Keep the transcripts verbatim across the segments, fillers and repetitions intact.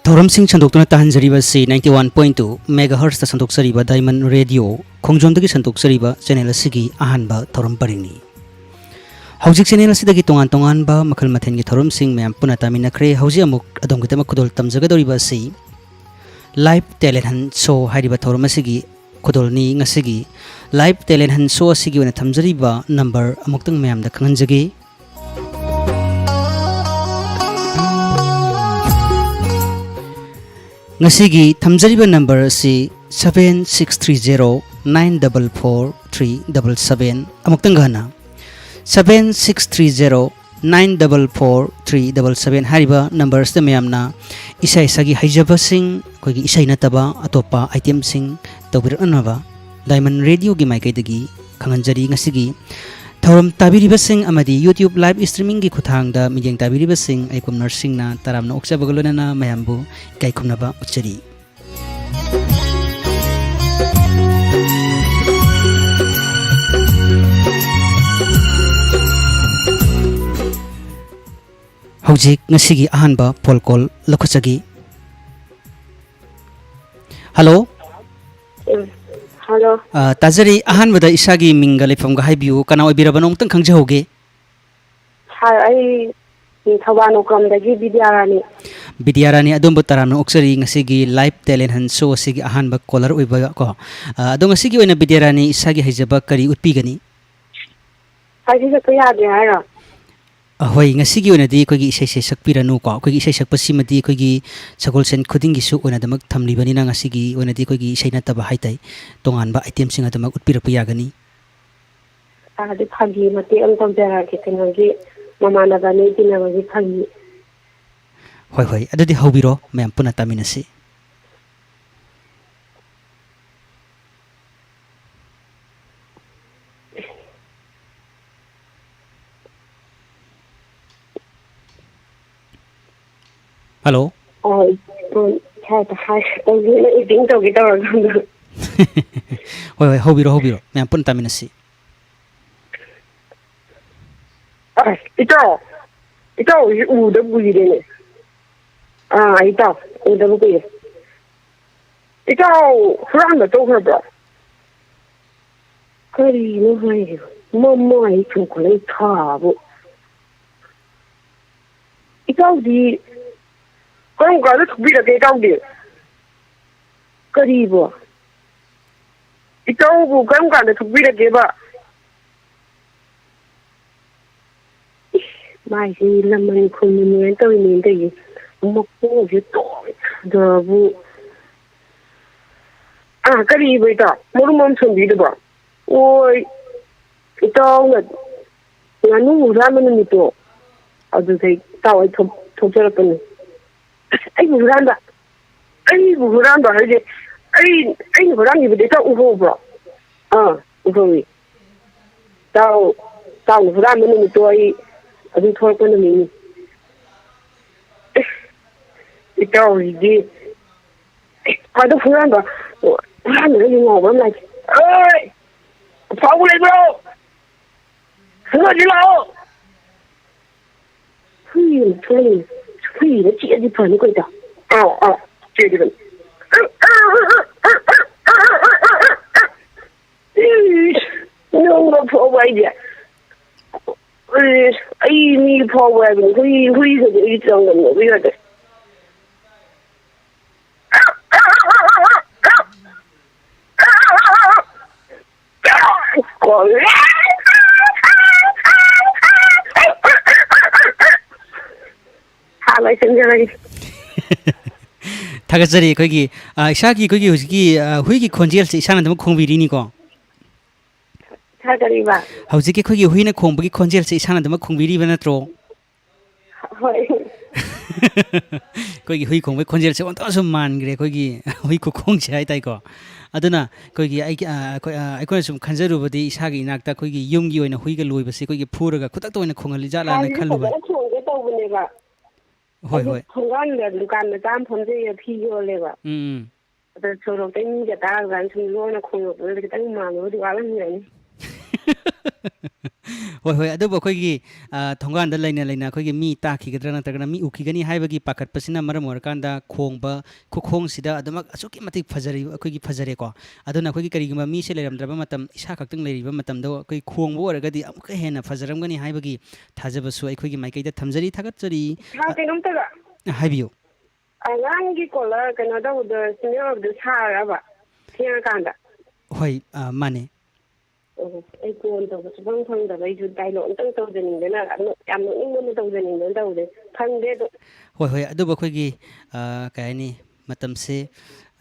ꯊꯧꯔꯝꯁꯤꯡ ꯁꯟꯗꯣꯛꯇꯨꯅ ꯇꯥꯍꯟꯖꯔꯤꯕ ꯑꯁꯤ ninety one point two megahertzꯇ ꯁꯟꯗꯣꯛꯆꯔꯤꯕ Diamond Radio ꯈꯣꯡꯖꯣꯝꯗꯒꯤ ꯁꯟꯗꯣꯛꯆꯔꯤꯕ channel ꯑꯁꯤꯒꯤ ꯑꯍꯥꯟꯕ ꯊꯧꯔꯝ ꯄꯔꯤꯡꯅꯤ꯫ ꯍꯧꯖꯤꯛ channel ꯑꯁꯤꯗꯒꯤ ꯇꯣꯉꯥꯟ ꯇꯣꯉꯥꯟꯕ ꯃꯈꯜ ꯃꯊꯦꯜꯒꯤ ꯊꯧꯔꯝꯁꯤꯡ ꯃꯌꯥꯝ ꯄꯨꯟꯅ ꯇꯥꯃꯤꯟꯅꯈ꯭ꯔꯦ꯫ ꯍꯧꯖꯤꯛ ꯑꯃꯨꯛ ꯑꯗꯣꯝꯒꯤꯗꯃꯛ ꯈꯨꯗꯣꯜ ꯇꯝꯖꯒꯗꯧꯔꯤꯕ ꯑꯁꯤ Live Talent Hunt Show ꯍꯥꯏꯔꯤꯕ ꯊꯧꯔꯝ ꯑꯁꯤꯒꯤ ꯈꯨꯗꯣꯜꯅꯤ꯫ ꯉꯁꯤꯒꯤ Live Talent Hunt Show ꯑꯁꯤꯒꯤ ꯑꯣꯏꯅ ꯊꯝꯖꯔꯤꯕ number ꯑꯃꯨꯛꯇꯪ ꯃꯌꯥꯝꯗ ꯈꯪꯍꯟꯖꯒꯦ꯫ ꯉꯁꯤꯒꯤ ꯊꯝꯖꯔꯤꯕ number ꯑꯁꯤ seven six three zero nine double four three double seven꯫ ꯑꯃꯨꯛꯇꯪꯒ ꯍꯟꯅ, seven six three zero nine double four three double seven ꯍꯥꯏꯔꯤꯕ number ꯑꯁꯤꯗ ꯃꯌꯥꯝꯅ ꯏꯁꯥ ꯏꯁꯥꯒꯤ ꯍꯩꯖꯕꯁꯤꯡ, ꯑꯩꯈꯣꯏꯒꯤ ꯏꯁꯩ ꯅꯠꯇꯕ ꯑꯇꯣꯞꯄ itemꯁꯤꯡ ꯇꯧꯕꯤꯔꯛꯅꯅꯕ Diamond Radioꯒꯤ ꯃꯥꯏꯀꯩꯗꯒꯤ ꯈꯪꯍꯟꯖꯔꯤ꯫ ꯉꯁꯤꯒꯤ ꯊꯧꯔꯝ ꯇꯥꯕꯤꯔꯤꯕꯁꯤꯡ ꯑꯃꯗꯤ YouTube live streamingꯒꯤ ꯈꯨꯠꯊꯥꯡꯗ ꯃꯤꯠꯌꯦꯡ ꯇꯥꯕꯤꯔꯤꯕꯁꯤꯡ ꯑꯩ ꯀꯨꯝꯅꯔꯁꯤꯡꯅ ꯇꯔꯥꯝꯅ ꯑꯣꯛꯆꯕꯒ ꯂꯣꯏꯅꯅ ꯃꯌꯥꯝꯕꯨ ꯏꯀꯥꯏ ꯈꯨꯝꯅꯕ ꯎꯠꯆꯔꯤ꯫ ꯍꯧꯖꯤꯛ ꯉꯁꯤꯒꯤ ꯑꯍꯥꯟꯕ phone call ꯂꯧꯈꯠꯆꯒꯦ꯫ Hello꯫ ꯎꯝ, hello꯫ ꯑ, ꯇꯥꯖꯔꯤ꯫ ꯑꯍꯥꯟꯕꯗ ꯏꯁꯥꯒꯤ ꯃꯤꯡꯒ ꯂꯩꯐꯝꯒ ꯍꯥꯏꯕꯤꯌꯨ꯫ ꯀꯅꯥ ꯑꯣꯏꯕꯤꯔꯕꯅꯣ ꯑꯃꯨꯛꯇꯪ ꯈꯪꯖꯍꯧꯒꯦ꯫ Sir, ꯑꯩ, ꯎꯝ, ꯊꯧꯕꯥꯜ ꯅꯣꯡꯀ꯭ꯔꯝꯗꯒꯤ ꯕꯤꯗ꯭ꯌꯥꯔꯥꯅꯤ꯫ ꯕꯤꯗ꯭ꯌꯥꯔꯥꯅꯤ, ꯑꯗꯣꯝꯕꯨ ꯇꯔꯥꯝꯅ ꯑꯣꯛꯆꯔꯤ ꯉꯁꯤꯒꯤ Live Talent Hunt Show ꯑꯁꯤꯒꯤ ꯑꯍꯥꯟꯕ caller ꯑꯣꯏꯕ ꯀꯣ꯫ ꯑ, ꯑꯗꯣ ꯉꯁꯤꯒꯤ ꯑꯣꯏꯅ ꯕꯤꯗ꯭ꯌꯥꯔꯥꯅꯤ ꯏꯁꯥꯒꯤ ꯍꯩꯖꯕ ꯀꯔꯤ ꯎꯠꯄꯤꯒꯅꯤ? ꯍꯥꯏꯗꯤ ꯆꯠꯄ ꯌꯥꯗꯦ ꯍꯥꯏꯔꯣ? ꯑ, ꯍꯣꯏ, ꯉꯁꯤꯒꯤ ꯑꯣꯏꯅꯗꯤ ꯑꯩꯈꯣꯏꯒꯤ ꯏꯁꯩꯁꯦ ꯁꯛꯄꯤꯔꯅꯨꯀꯣ꯫ ꯑꯩꯈꯣꯏꯒꯤ ꯏꯁꯩ ꯁꯛꯄꯁꯤꯃꯗꯤ ꯑꯩꯈꯣꯏꯒꯤ ꯁꯒꯣꯜꯁꯦꯟ ꯈꯨꯗꯤꯡꯒꯤꯁꯨ ꯑꯣꯏꯅꯗꯃꯛ ꯊꯝꯂꯤꯕꯅꯤꯅ ꯉꯁꯤꯒꯤ ꯑꯣꯏꯅꯗꯤ ꯑꯩꯈꯣꯏꯒꯤ ꯏꯁꯩ ꯅꯠꯇꯕ ꯍꯥꯏ ꯇꯥꯏ, ꯇꯣꯉꯥꯟꯕ itemꯁꯤꯡ ꯑꯗꯨꯃꯛ ꯎꯠꯄꯤꯔꯛꯄ ꯌꯥꯒꯅꯤ꯫ ꯇꯥꯔꯗꯤ ꯐꯥꯒꯤ ꯃꯇꯦꯛ ꯑꯃ ꯇꯧꯖꯔꯛꯑꯒꯦ, ꯀꯩꯅꯣꯒꯤ ꯃꯃꯥꯟꯅꯕ ꯑꯅꯤ ꯇꯤꯟꯅꯕꯒꯤ ꯐꯥꯒꯤ꯫ ꯍꯣꯏ, ꯍꯣꯏ, ꯑꯗꯨꯗꯤ ꯍꯧꯕꯤꯔꯣ, ꯃꯌꯥꯝ ꯄꯨꯟꯅ ꯇꯥꯃꯤꯟꯅꯁꯤ꯫ Hello꯫ ꯑꯣ, ꯏꯆꯦ, ꯏꯆꯦꯗ ꯍꯥꯏꯒꯦ ꯇꯧꯒꯦꯅ acting ꯇꯧꯒꯦ ꯇꯧꯔꯀꯥꯟꯗ꯫ ꯍꯣꯏ, ꯍꯣꯏ, ꯍꯧꯕꯤꯔꯣ, ꯍꯧꯕꯤꯔꯣ, ꯃꯌꯥꯝ ꯄꯨꯟꯅ ꯇꯥꯃꯤꯟꯅꯁꯤ꯫ ꯑꯁ, ꯏꯇꯥꯎ, ꯏꯇꯥꯎ ꯍꯣꯏꯁꯦ ꯎꯗ ꯀꯨꯏꯔꯦꯅꯦ꯫ ꯑꯥ, ꯏꯇꯥꯎ, ꯎꯗꯕ ꯀꯨꯏꯔꯦ꯫ ꯏꯇꯥꯎ, ꯍꯨꯔꯥꯟꯕ ꯇꯧꯈ꯭ꯔꯕ꯭ꯔꯣ? ꯀꯔꯤꯅꯣ ꯍꯥꯏꯁꯤꯕꯣ? ꯃꯃꯥꯏ ꯆꯨꯝꯈꯠꯂꯛꯏ ꯊꯥꯕꯨ꯫ ꯏꯇꯥꯎꯗꯤ ꯀꯔꯝ ꯀꯥꯟꯗ ꯊꯣꯛꯄꯤꯔꯛꯀꯦ, ꯏꯇꯥꯎꯗꯤ? ꯀꯔꯤꯕꯣ? ꯏꯇꯥꯎꯕꯨ ꯀꯔꯝ ꯀꯥꯟꯗ ꯊꯣꯛꯄꯤꯔꯛꯀꯦꯕ? ꯏꯁ, ꯃꯥꯏꯁꯤ ꯂꯃꯟ ꯈꯨꯝꯃꯤꯅꯦꯅ ꯇꯧꯔꯤꯅꯦꯅ ꯇꯧꯔꯤꯁꯦ꯫ ꯃꯀꯣꯛꯁꯦ ꯇꯣꯡꯗꯕꯨ꯫ ꯑꯥ, ꯀꯔꯤꯕ ꯏꯇꯥꯎ? ꯃꯔꯨꯝ ꯑꯃ ꯁꯣꯟꯕꯤꯗꯨꯕꯣ? ꯑꯣꯏ, ꯏꯇꯥꯎꯅ ꯉꯥꯅꯨ ꯍꯨꯔꯥꯟꯕ ꯅꯨꯃꯤꯠꯇꯣ, ꯑꯗꯨꯗꯩ ꯏꯇꯥꯎ ꯑꯩ ꯊꯣꯛ-, ꯊꯣꯛꯆꯔꯛꯄꯅꯤ꯫ ꯑꯁ, ꯑꯩꯕꯨ ꯍꯨꯔꯥꯟꯕ? ꯑꯩꯕꯨ ꯍꯨꯔꯥꯟꯕ ꯍꯥꯏꯁꯦ, ꯑꯩ, ꯑꯩꯅ ꯍꯨꯔꯥꯟꯈꯤꯕꯗꯤ ꯏꯇꯥꯎ ꯎꯍꯧꯕ꯭ꯔꯣ? ꯑꯥ, ꯎꯍꯧꯏ꯫ ꯏꯇꯥꯎ, ꯏꯇꯥꯎꯅ ꯍꯨꯔꯥꯟꯕ ꯅꯨꯃꯤꯠꯇꯣ ꯑꯩ ꯑꯗꯨꯝ ꯊꯣꯛꯂꯛꯄ ꯅꯨꯃꯤꯠꯅꯤ꯫ ꯑꯁ, ꯏꯇꯥꯎꯁꯤꯗꯤ, ꯑꯦ, ꯑꯗꯨ ꯍꯨꯔꯥꯟꯕ, ꯍꯨꯔꯥꯟꯕꯗ ꯌꯨ ꯉꯥꯎꯕ ꯑꯃ ꯂꯥꯛꯑꯦ꯫ ꯑꯣꯏ! ꯑꯐꯥꯎꯕ ꯂꯩꯕ꯭ꯔꯣ? ꯍꯪꯉꯗꯤ ꯂꯥꯛꯑꯣ꯫ ꯍꯨꯏ ꯑꯃ ꯊꯣꯛꯂꯛꯏꯅꯦ꯫ ꯍꯨꯏꯅ ꯆꯤꯛꯑꯗꯤ ꯐꯅꯤ ꯀꯩꯗ꯫ ꯑꯥꯎ, ꯑꯥꯎ, ꯆꯤꯛꯑꯗꯤ ꯐꯅꯤ꯫ ꯏꯁ, ꯅꯪꯅ ꯐꯥꯎꯕ ꯍꯥꯏꯁꯦ? ꯏꯁ, ꯑꯩ ꯃꯤ ꯐꯥꯎꯕ ꯍꯥꯏꯕꯅꯤ꯫ ꯍꯨꯏ, ꯍꯨꯏꯒꯗꯤ ꯑꯩ ꯆꯥꯡꯗꯝꯅꯕ ꯌꯥꯗꯦ꯫ ꯍꯥ, ꯂꯣꯏꯁꯤꯟꯖꯔꯒꯦ꯫ ꯊꯥꯒꯠꯆꯔꯤ꯫ ꯑꯩꯈꯣꯏꯒꯤ, ꯑ, ꯏꯁꯥꯒꯤ, ꯑꯩꯈꯣꯏꯒꯤ ꯍꯧꯖꯤꯛꯀꯤ, ꯑ, ꯍꯨꯏꯒꯤ ꯈꯣꯟꯖꯦꯜꯁꯦ ꯏꯁꯥꯅ ꯑꯗꯨꯃꯛ ꯈꯣꯡꯕꯤꯔꯤꯅꯤꯀꯣ? ꯁꯥꯔ, ꯀꯔꯤꯕ? ꯍꯧꯖꯤꯛꯀꯤ ꯑꯩꯈꯣꯏꯒꯤ ꯍꯨꯏꯅ ꯈꯣꯡꯕꯒꯤ ꯈꯣꯟꯖꯦꯜꯁꯦ ꯏꯁꯥꯅ ꯑꯗꯨꯃꯛ ꯈꯣꯡꯕꯤꯔꯤꯕ ꯅꯠꯇ꯭ꯔꯣ? ꯍꯣꯏ꯫ ꯑꯩꯈꯣꯏꯒꯤ ꯍꯨꯏ ꯈꯣꯡꯕꯒꯤ ꯈꯣꯟꯖꯦꯜꯁꯦ ꯑꯣꯟꯊꯣꯛꯅ ꯁꯨꯝ ꯃꯥꯟꯈ꯭ꯔꯦ, ꯑꯩꯈꯣꯏꯒꯤ ꯍꯨꯏ ꯈꯨꯈꯣꯡꯁꯦ ꯍꯥꯏ ꯇꯥꯏꯀꯣ꯫ ꯑꯗꯨꯅ ꯑꯩꯈꯣꯏꯒꯤ, ꯑꯩꯒꯤ, ꯑ, ꯑꯩꯈꯣꯏ, ꯑ, ꯑꯩꯈꯣꯏꯅ ꯁꯨꯝ ꯈꯟꯖꯔꯨꯕꯗꯤ ꯏꯁꯥꯒꯤ ꯏꯅꯥꯛꯇ ꯑꯩꯈꯣꯏꯒꯤ ꯌꯨꯝꯒꯤ ꯑꯣꯏꯅ ꯍꯨꯏꯒ ꯂꯣꯏꯕꯁꯦ ꯑꯩꯈꯣꯏꯒꯤ ꯐꯨꯔꯒ ꯈꯨꯗꯛꯇ ꯑꯣꯏꯅ ꯈꯣꯡꯍꯜꯂꯤꯖꯥꯠꯂꯥꯅ ꯍꯥꯟꯅꯗꯤ ꯈꯜꯂꯨꯕ꯫ ꯐꯖꯅ ꯈꯣꯡꯒꯦ ꯇꯧꯕꯅꯦꯕ꯫ ꯍꯣꯏ, ꯑꯩꯁꯨ ꯍꯣꯏ꯫ ꯊꯣꯡꯒꯥꯟꯗ ꯗꯨꯀꯥꯟ ꯃꯆꯥ ꯑꯃ ꯐꯝꯖꯩꯌꯦ, ꯐꯤ ꯌꯣꯜꯂꯦꯕ꯫ ꯎꯝ, ꯎꯝ꯫ ꯑꯗ ꯁꯣꯔꯣꯛꯇꯩ ꯃꯤꯒ ꯇꯥꯔꯀꯥꯟꯗ ꯁꯨꯝ ꯂꯣꯟꯅ ꯈꯣꯡꯉꯛꯄꯗꯨꯗ ꯈꯤꯇꯪ ꯃꯥꯟꯕꯕꯨꯗꯤ ꯋꯥꯠꯂꯝꯒꯅꯤ꯫ ꯍꯣꯏ, ꯍꯣꯏ꯫ ꯑꯗꯨꯕꯨ ꯑꯩꯈꯣꯏꯒꯤ, ꯑ, ꯊꯣꯡꯒꯥꯟꯗ ꯂꯩꯅ ꯂꯩꯅ ꯑꯩꯈꯣꯏꯒꯤ ꯃꯤ ꯇꯥꯈꯤꯒꯗ꯭ꯔꯥ ꯅꯠꯇ꯭ꯔꯒꯅ ꯃꯤ ꯎꯈꯤꯒꯅꯤ ꯍꯥꯏꯕꯒꯤ ꯄꯥꯈꯠꯄꯁꯤꯅ ꯃꯔꯝ ꯑꯣꯏꯔꯀꯥꯟꯗ ꯈꯣꯡꯕ ꯈꯨꯈꯣꯡꯁꯤꯗ ꯑꯗꯨꯃꯛ ꯑꯁꯨꯛꯀꯤ ꯃꯇꯤꯛ ꯐꯖꯔꯤ-, ꯑꯩꯈꯣꯏꯒꯤ ꯐꯖꯔꯦꯀꯣ꯫ ꯑꯗꯨꯅ ꯑꯩꯈꯣꯏꯒꯤ ꯀꯔꯤꯒꯨꯝꯕ ꯃꯤꯁꯦ ꯂꯩꯔꯝꯗ꯭ꯔꯕ ꯃꯇꯝ, ꯏꯁꯥ ꯈꯛꯇꯪ ꯂꯩꯔꯤꯕ ꯃꯇꯝꯗ ꯑꯩꯈꯣꯏ ꯈꯣꯡꯕ ꯑꯣꯏꯔꯒꯗꯤ ꯑꯃꯨꯛꯀ ꯍꯦꯟꯅ ꯐꯖꯔꯝꯒꯅꯤ ꯍꯥꯏꯕꯒꯤ ꯊꯥꯖꯕꯁꯨ ꯑꯩꯈꯣꯏꯒꯤ ꯃꯥꯏꯀꯩꯗ ꯊꯝꯖꯔꯤ꯫ ꯊꯥꯒꯠꯆꯔꯤ꯫ ꯁꯥꯔ, ꯀꯩꯅꯣꯝꯇꯒ ꯍꯥꯏꯕꯤꯌꯨ꯫ ꯑꯉꯥꯡꯒꯤ ꯀꯣꯂꯔ ꯀꯩꯅꯣ ꯇꯧꯕꯗꯣ, ꯁꯤꯅꯤꯌꯔ ꯑꯣꯏꯕꯗꯣ ꯁꯥꯔꯕ ꯊꯦꯡꯉꯀꯥꯟꯗ? ꯍꯣꯏ, ꯑ, ꯃꯥꯅꯦ꯫ ꯑꯣ, ꯑꯩ ꯀꯣꯜ ꯇꯧꯕ ꯁꯨꯐꯪ ꯐꯪꯗꯕ, ꯑꯩꯁꯨ ꯗꯥꯏꯂꯣꯒ ꯑꯝꯇꯪ ꯇꯧꯖꯅꯤꯡꯗꯅ, ꯅꯣ-, ꯌꯥꯝ ꯅꯣꯛꯅꯤꯡꯕ ꯑꯃ ꯇꯧꯖꯅꯤꯡꯗꯅ ꯇꯧꯕꯅꯦ꯫ ꯐꯪꯗꯦ ꯑꯗꯣ꯫ ꯍꯣꯏ, ꯍꯣꯏ꯫ ꯑꯗꯨꯕꯨ ꯑꯩꯈꯣꯏꯒꯤ, ꯑ, ꯀꯩ ꯍꯥꯏꯅꯤ, ꯃꯇꯝꯁꯦ,